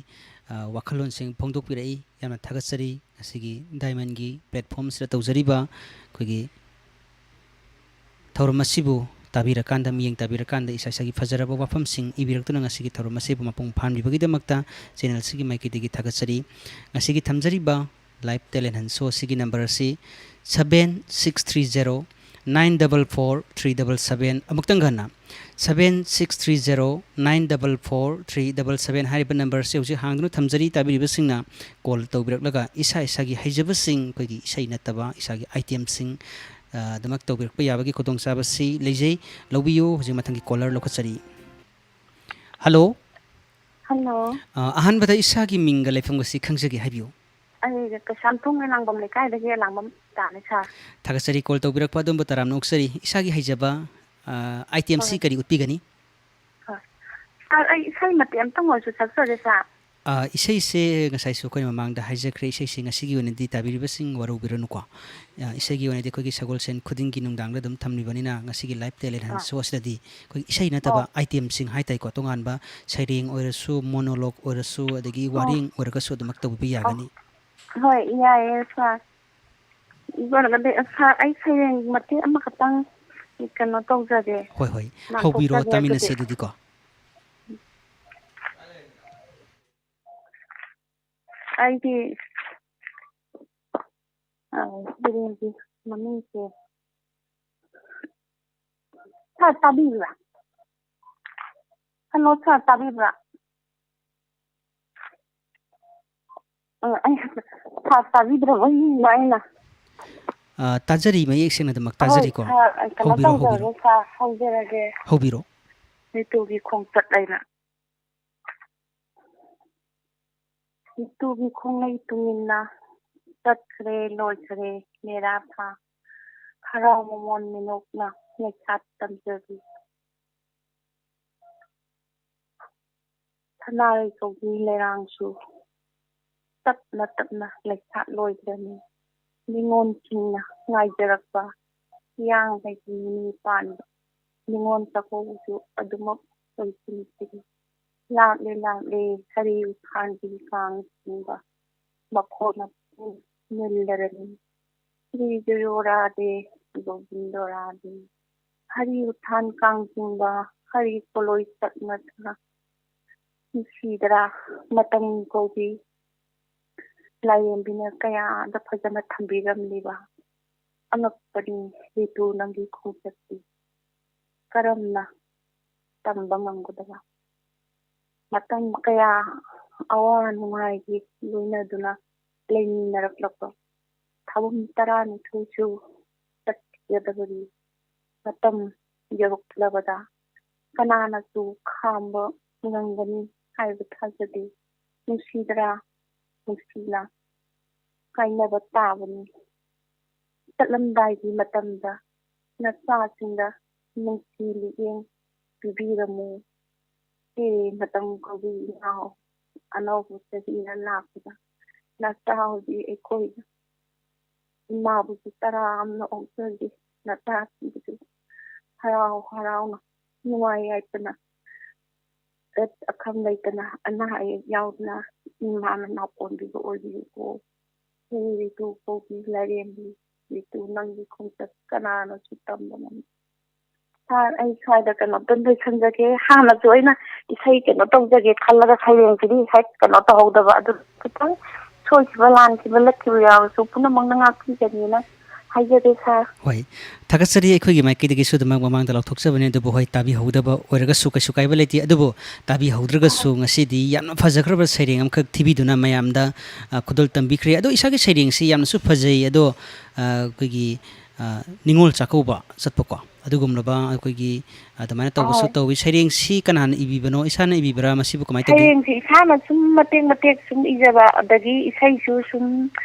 ꯑ, ꯋꯥꯈꯜꯂꯣꯟꯁꯤꯡ ꯐꯣꯡꯗꯣꯛꯄꯤꯔꯛꯏ꯫ ꯌꯥꯝꯅ ꯊꯥꯒꯠꯆꯔꯤ ꯉꯁꯤꯒꯤ ꯗꯥꯏꯃꯟꯒꯤ ꯄ꯭ꯂꯦꯠꯐꯣꯝꯁꯤꯗ ꯇꯧꯖꯔꯤꯕ ꯑꯩꯈꯣꯏꯒꯤ ꯊꯧꯔꯝ ꯑꯁꯤꯕꯨ ꯇꯥꯕꯤꯔꯀꯥꯟꯗ, ꯃꯤꯠꯌꯦꯡ ꯇꯥꯕꯤꯔꯀꯥꯟꯗ ꯏꯁꯥ ꯏꯁꯥꯒꯤ ꯐꯖꯔꯕ ꯋꯥꯐꯝꯁꯤꯡ ꯏꯕꯤꯔꯛꯇꯨꯅ ꯉꯁꯤꯒꯤ ꯊꯧꯔꯝ ꯑꯁꯤꯕꯨ ꯃꯄꯨꯡ ꯐꯥꯍꯟꯕꯤꯕꯒꯤꯗꯃꯛꯇ ꯆꯦꯅꯦꯜꯁꯤꯒꯤ ꯃꯥꯏꯀꯩꯗꯒꯤ ꯊꯥꯒꯠꯆꯔꯤ꯫ ꯉꯁꯤꯒꯤ ꯊꯝꯖꯔꯤꯕ ꯂꯥꯏꯚ ꯇꯦꯂꯦꯟ ꯍꯟ ꯁꯣ ꯑꯁꯤꯒꯤ ꯅꯝꯕꯔ ꯑꯁꯤ seven six three zero nine double four three double seven꯫ ꯑꯃꯨꯛꯇꯪ ꯍꯟꯅ, seven six three zero nine double four three double seven ꯍꯥꯏꯔꯤꯕ ꯅꯝꯕꯔ ꯑꯁꯤ ꯍꯧꯖꯤꯛ ꯍꯥꯡꯗꯨꯅ ꯊꯝꯖꯔꯤ꯫ ꯇꯥꯕꯤꯔꯤꯕꯁꯤꯡꯅ ꯀꯣꯜ ꯇꯧꯕꯤꯔꯛꯂꯒ ꯏꯁꯥ ꯏꯁꯥꯒꯤ ꯍꯩꯖꯕꯁꯤꯡ, ꯑꯩꯈꯣꯏꯒꯤ ꯏꯁꯩ ꯅꯠꯇꯕ ꯏꯁꯥꯒꯤ ꯑꯥꯏꯇꯦꯝꯁꯤꯡ, ꯑ, ꯑꯗꯨꯃꯛ ꯇꯧꯕꯤꯔꯛꯄ ꯌꯥꯕꯒꯤ ꯈꯨꯗꯣꯡꯆꯥꯕꯁꯤ ꯂꯩꯖꯩ꯫ ꯂꯧꯕꯤꯌꯨ꯫ ꯍꯧꯖꯤꯛ ꯃꯊꯪꯒꯤ ꯀꯣꯂꯔ ꯂꯧꯈꯠꯆꯔꯤ꯫ ꯍꯜꯂꯣ꯫ ꯍꯜꯂꯣ꯫ ꯑ, ꯑꯍꯥꯟꯕꯗ ꯏꯁꯥꯒꯤ ꯃꯤꯡꯒ ꯂꯩꯐꯝꯒꯁꯤ ꯈꯪꯖꯒꯦ, ꯍꯥꯏꯕꯤꯌꯨ꯫ ꯑꯩ ꯀꯩꯁꯥꯝꯊꯣꯡ ꯂꯥꯡꯕꯝ ꯂꯩꯀꯥꯏꯗꯒꯤ ꯂꯥꯡꯕꯝ ꯇꯥꯅꯤ, ꯁꯥꯔ꯫ ꯊꯥꯒꯠꯆꯔꯤ, ꯀꯣꯜ ꯇꯧꯕꯤꯔꯛꯄ ꯑꯗꯣꯝꯕꯨ ꯇꯔꯥꯝꯅ ꯑꯣꯛꯆꯔꯤ꯫ ꯏꯁꯥꯒꯤ ꯍꯩꯖꯕ, ꯑ, ꯑꯥꯏꯇꯦꯝꯁꯤ ꯍꯣꯏ꯫ ꯀꯔꯤ ꯎꯠꯄꯤꯒꯅꯤ? ꯍꯣꯏ꯫ ꯁꯥꯔ, ꯑꯩ ꯏꯁꯩ ꯃꯇꯦꯛ ꯑꯝꯇꯪ ꯑꯣꯏꯔꯁꯨ ꯁꯛꯆꯒꯦ, ꯁꯥꯔ꯫ ꯑ, ꯏꯁꯩꯁꯦ ꯉꯁꯥꯏꯁꯨ ꯑꯩꯈꯣꯏ ꯃꯃꯥꯡꯗ ꯍꯥꯏꯖꯈ꯭ꯔꯦ, ꯏꯁꯩꯁꯦ ꯉꯁꯤꯒꯤ ꯑꯣꯏꯅꯗꯤ ꯇꯥꯕꯤꯔꯤꯕꯁꯤꯡ ꯋꯥꯔꯧꯕꯤꯔꯅꯨꯀꯣ꯫ ꯑ, ꯏꯁꯩꯒꯤ ꯑꯣꯏꯅꯗꯤ ꯑꯩꯈꯣꯏꯒꯤ ꯁꯒꯣꯜꯁꯦꯟ ꯈꯨꯗꯤꯡꯒꯤ ꯅꯨꯡꯗꯥꯡꯗ ꯑꯗꯨꯝ ꯊꯝꯂꯤꯕꯅꯤꯅ, ꯉꯁꯤꯒꯤ live talent hunt ꯑꯥ꯫ show ꯑꯁꯤꯗꯗꯤ ꯑꯩꯈꯣꯏ ꯏꯁꯩ ꯅꯠꯇꯕ ꯑꯣ꯫ ꯑꯥꯏꯇꯦꯝꯁꯤꯡ ꯍꯥꯏ ꯇꯥꯏꯀꯣ, ꯇꯣꯉꯥꯟꯕ ꯁꯩꯔꯦꯡ ꯑꯣꯏꯔꯁꯨ, monologue ꯑꯣꯏꯔꯁꯨ, ꯑꯗꯒꯤ ꯑꯣ꯫ ꯋꯥꯔꯦꯡ ꯑꯣꯏꯔꯒꯁꯨ ꯑꯗꯨꯃꯛ ꯇꯧꯕꯤꯕ ꯑꯣ꯫ ꯌꯥꯒꯅꯤ꯫ ꯍꯣꯏ, ꯌꯥꯏꯌꯦ, ꯁꯥꯔ꯫ ꯑꯗꯨ ꯑꯣꯏꯔꯒꯗꯤ, ꯁꯥꯔ, ꯑꯩ ꯁꯩꯔꯦꯡ ꯃꯇꯦꯛ ꯑꯃꯈꯛꯇꯪ ꯀꯩꯅꯣ ꯇꯧꯖꯒꯦ, ꯍꯣꯏ, ꯍꯣꯏ꯫ ꯍꯧꯕꯤꯔꯣ, ꯉꯥꯡꯊꯣꯛꯆꯒꯦ ꯑꯗꯨꯗꯤ꯫ ꯇꯥꯃꯤꯟꯅꯁꯦ ꯑꯗꯨꯗꯤꯀꯣ꯫ ꯑꯩꯒꯤ, ꯑ, ꯁꯩꯔꯦꯡꯒꯤ ꯃꯃꯤꯡꯁꯦ, ꯁꯥꯔ, ꯇꯥꯕꯤꯕ꯭ꯔꯥ? ꯍꯜꯂꯣ, ꯁꯥꯔ, ꯇꯥꯕꯤꯕ꯭ꯔꯥ? ꯑ, ꯑꯩ, ꯁꯥꯔ, ꯇꯥꯕꯤꯗ꯭ꯔꯕ ꯌꯦꯡꯕ ꯑꯩꯅ꯫ ꯑ, ꯇꯥꯖꯔꯤ, ꯃꯌꯦꯛ ꯁꯦꯡꯅ ꯑꯗꯨꯃꯛ ꯍꯣꯏ, ꯇꯥꯖꯔꯤꯀꯣ꯫ ꯁꯥꯔ, ꯑꯩ ꯀꯩꯅꯣ ꯍꯧꯕꯤꯔꯣ, ꯍꯧꯕꯤꯔꯣ꯫ ꯇꯧꯖꯔꯒꯦ, ꯁꯥꯔ, ꯍꯧꯖꯔꯒꯦ꯫ ꯍꯧꯕꯤꯔꯣ꯫ ꯔꯤꯇꯨꯒꯤ ꯈꯣꯡꯆꯠ ꯍꯥꯏꯅ꯫ ꯔꯤꯇꯨꯒꯤ ꯈꯣꯡꯂꯩ ꯇꯨꯡꯏꯟꯅ ꯆꯠꯈ꯭ꯔꯦ, ꯂꯣꯏꯈ꯭ꯔꯦ ꯃꯦꯔꯥ ꯊꯥ꯫ ꯍꯔꯥꯎ ꯃꯃꯣꯟ ꯃꯤꯅꯣꯛꯅ ꯂꯩꯁꯥꯠ ꯇꯝꯖꯕꯤ꯫ ꯁꯅꯥꯔꯩ ꯀꯧꯕꯤ ꯂꯩꯔꯥꯡꯁꯨ ꯇꯞꯅ ꯇꯞꯅ ꯂꯩꯁꯥꯠ ꯂꯣꯏꯈ꯭ꯔꯅꯤ꯫ ꯅꯤꯉꯣꯜꯁꯤꯡꯅ ꯉꯥꯏꯖꯔꯛꯄ ꯍꯤꯌꯥꯡꯒꯩꯒꯤ ꯅꯤꯅꯤ ꯄꯥꯟꯕ ꯅꯤꯉꯣꯜ ꯆꯥꯛꯀꯧꯕꯁꯨ ꯑꯗꯨꯃꯛ ꯂꯣꯏꯁꯤꯟꯈꯤꯅꯤ꯫ ꯂꯥꯛꯂꯦ, ꯂꯥꯛꯂꯦ, ꯍꯔꯤ ꯎꯊꯥꯟꯒꯤ ꯀꯥꯡ ꯆꯤꯡꯕ ꯃꯈꯣꯟꯅ ꯄꯨꯡ ꯅꯤꯜꯂꯔꯅꯤ꯫ ꯁ꯭ꯔꯤ ꯖꯌꯣ ꯔꯥꯙꯦ, ꯒꯣꯕꯤꯟꯗꯣ ꯔꯥꯙꯦ꯫ ꯍꯔꯤ ꯎꯊꯥꯟ ꯀꯥꯡ ꯆꯤꯡꯕ, ꯍꯔꯤ ꯄꯣꯂꯣꯏ ꯆꯠꯅꯗꯅ ꯅꯨꯡꯁꯤꯗ꯭ꯔꯥ ꯃꯇꯝ ꯀꯧꯕꯤ? ꯂꯥꯏꯔꯦꯝꯕꯤꯅ ꯀꯌꯥꯗ ꯐꯖꯅ ꯊꯝꯕꯤꯔꯝꯂꯤꯕ꯫ ꯑꯉꯛꯄꯅꯤ ꯔꯤꯇꯨ ꯅꯪꯒꯤ ꯈꯣꯡꯆꯠꯁꯤ꯫ ꯀꯔꯝꯅ ꯇꯝꯕ ꯉꯝꯒꯗꯕ? ꯃꯇꯝ ꯀꯌꯥ ꯑꯋꯥ ꯅꯨꯡꯉꯥꯏꯒꯤ ꯂꯣꯏꯅꯗꯨꯅ ꯂꯩꯃꯤꯟꯅꯔꯛꯂꯕ ꯊꯥꯕꯨꯝ ꯇꯔꯥꯅꯤꯊꯣꯏꯁꯨ ꯆꯠꯈꯤꯒꯗꯕꯅꯤ꯫ ꯃꯇꯝ ꯌꯧꯔꯛꯂꯕꯗ ꯀꯅꯥꯅꯁꯨ ꯈꯥꯝꯕ ꯉꯝꯒꯅꯤ? ꯍꯥꯏꯕ ꯊꯥꯖꯗꯦ꯫ ꯅꯨꯡꯁꯤꯗ꯭ꯔꯥ? ꯅꯨꯡꯁꯤꯅ ꯀꯥꯏꯅꯕ ꯇꯥꯕꯅꯤ꯫ ꯆꯠꯂꯝꯗꯥꯏꯒꯤ ꯃꯇꯝꯗ ꯅꯆꯥꯁꯤꯡꯗ ꯅꯨꯡꯁꯤ ꯂꯤꯛꯌꯦꯡ ꯄꯤꯕꯤꯔꯝꯃꯨ꯫ ꯆꯦ ꯃꯇꯝ ꯀꯧꯕꯤ ꯏꯅꯥꯎ ꯑꯅꯧꯕ ꯆꯍꯤꯅ ꯂꯥꯛꯄꯗ ꯅꯆꯥ ꯍꯧꯖꯤꯛ ꯑꯩꯈꯣꯏꯅ ꯏꯃꯥꯕꯨꯁꯨ ꯇꯔꯥ ꯑꯃꯅ ꯑꯣꯛꯆꯒꯦ꯫ ꯅꯆꯥꯁꯤꯡꯕꯨꯁꯨ ꯍꯔꯥꯎ ꯍꯔꯥꯎꯅ ꯅꯨꯡꯉꯥꯏ ꯌꯥꯏꯐꯅ ꯑꯈꯠ ꯑꯈꯝ ꯂꯩꯇꯅ ꯑꯅꯥ ꯑꯌꯦꯛ ꯌꯥꯎꯗꯅ ꯏꯃꯥꯅ ꯅꯥꯄꯣꯟꯕꯤꯕ ꯑꯣꯏꯕꯤꯌꯨꯀꯣ꯫ ꯍꯦ ꯔꯤꯇꯨ ꯀꯧꯕꯤ ꯂꯥꯏꯔꯦꯝꯕꯤ, ꯔꯤꯇꯨ ꯅꯪꯒꯤ ꯈꯣꯡꯆꯠ ꯀꯅꯥꯅꯁꯨ ꯇꯝꯕ ꯉꯝꯗꯦ꯫ ꯁꯥꯔ, ꯑꯩ ꯁ꯭ꯋꯥꯏꯗ ꯀꯩꯅꯣꯝꯇ ꯂꯣꯏꯁꯟꯖꯒꯦ꯫ ꯍꯥꯟꯅꯁꯨ ꯑꯩꯅ ꯏꯁꯩ ꯀꯩꯅꯣ ꯇꯧꯖꯒꯦ ꯈꯜꯂꯒ ꯁꯩꯔꯦꯡꯁꯤꯗꯤ ꯍꯦꯛ ꯀꯩꯅꯣ ꯇꯧꯍꯧꯗꯕ, ꯑꯗꯨ ꯈꯤꯇꯪ ꯁꯣꯏꯈꯤꯕ ꯂꯥꯟꯈꯤꯕ ꯂꯠꯈꯤꯕ ꯌꯥꯎꯔꯁꯨ ꯄꯨꯝꯅꯃꯛꯅ ꯉꯥꯛꯄꯤꯒꯅꯤꯅ ꯍꯥꯏꯖꯔꯦ ꯁꯥꯔ꯫ ꯍꯣꯏ, ꯊꯥꯒꯠꯆꯔꯤ꯫ ꯑꯩꯈꯣꯏꯒꯤ ꯃꯥꯏꯀꯩꯗꯒꯤꯁꯨ ꯑꯗꯨꯃꯛ ꯃꯃꯥꯡꯗ ꯂꯥꯎꯊꯣꯛꯆꯕꯅꯤ, ꯑꯗꯨꯕꯨ ꯍꯣꯏ, ꯇꯥꯕꯤꯍꯧꯗꯕ ꯑꯣꯏꯔꯒꯁꯨ ꯀꯩꯁꯨ ꯀꯥꯏꯕ ꯂꯩꯇꯦ꯫ ꯑꯗꯨꯕꯨ ꯇꯥꯕꯤꯍꯧꯗ꯭ꯔꯒꯁꯨ ꯉꯁꯤꯗꯤ ꯌꯥꯝꯅ ꯐꯖꯈ꯭ꯔꯕ ꯁꯩꯔꯦꯡ ꯑꯃꯈꯛ ꯊꯤꯕꯤꯗꯨꯅ ꯃꯌꯥꯝꯗ, ꯑ, ꯈꯨꯗꯣꯜ ꯇꯝꯕꯤꯈ꯭ꯔꯦ꯫ ꯑꯗꯣ ꯏꯁꯥꯒꯤ ꯁꯩꯔꯦꯡꯁꯤ ꯌꯥꯝꯅꯁꯨ ꯐꯖꯩ꯫ ꯑꯗꯣ, ꯑ, ꯑꯩꯈꯣꯏꯒꯤ, ꯑ, ꯅꯤꯉꯣꯜ ꯆꯥꯛꯀꯧꯕ ꯆꯠꯄꯀꯣ, ꯑꯗꯨꯒꯨꯝꯂꯕ ꯑꯩꯈꯣꯏꯒꯤ ꯑꯗꯨꯃꯥꯏꯅ ꯇꯧꯕꯁꯨ ꯑꯧ꯫ ꯇꯧꯋꯤ꯫ ꯁꯩꯔꯦꯡꯁꯤ ꯀꯅꯥꯅ ꯏꯕꯤꯕꯅꯣ? ꯏꯁꯥꯅ ꯏꯕꯤꯕ꯭ꯔꯥ? ꯃꯁꯤꯕꯨ ꯀꯃꯥꯏꯅ ꯇꯧꯒꯦ? ꯁꯩꯔꯦꯡꯁꯤ ꯏꯁꯥꯅ ꯁꯨꯝ ꯃꯇꯦꯛ ꯃꯇꯦꯛ ꯁꯨꯝ ꯏꯖꯕ, ꯑꯗꯒꯤ ꯏꯁꯩꯁꯨ ꯁꯨꯝ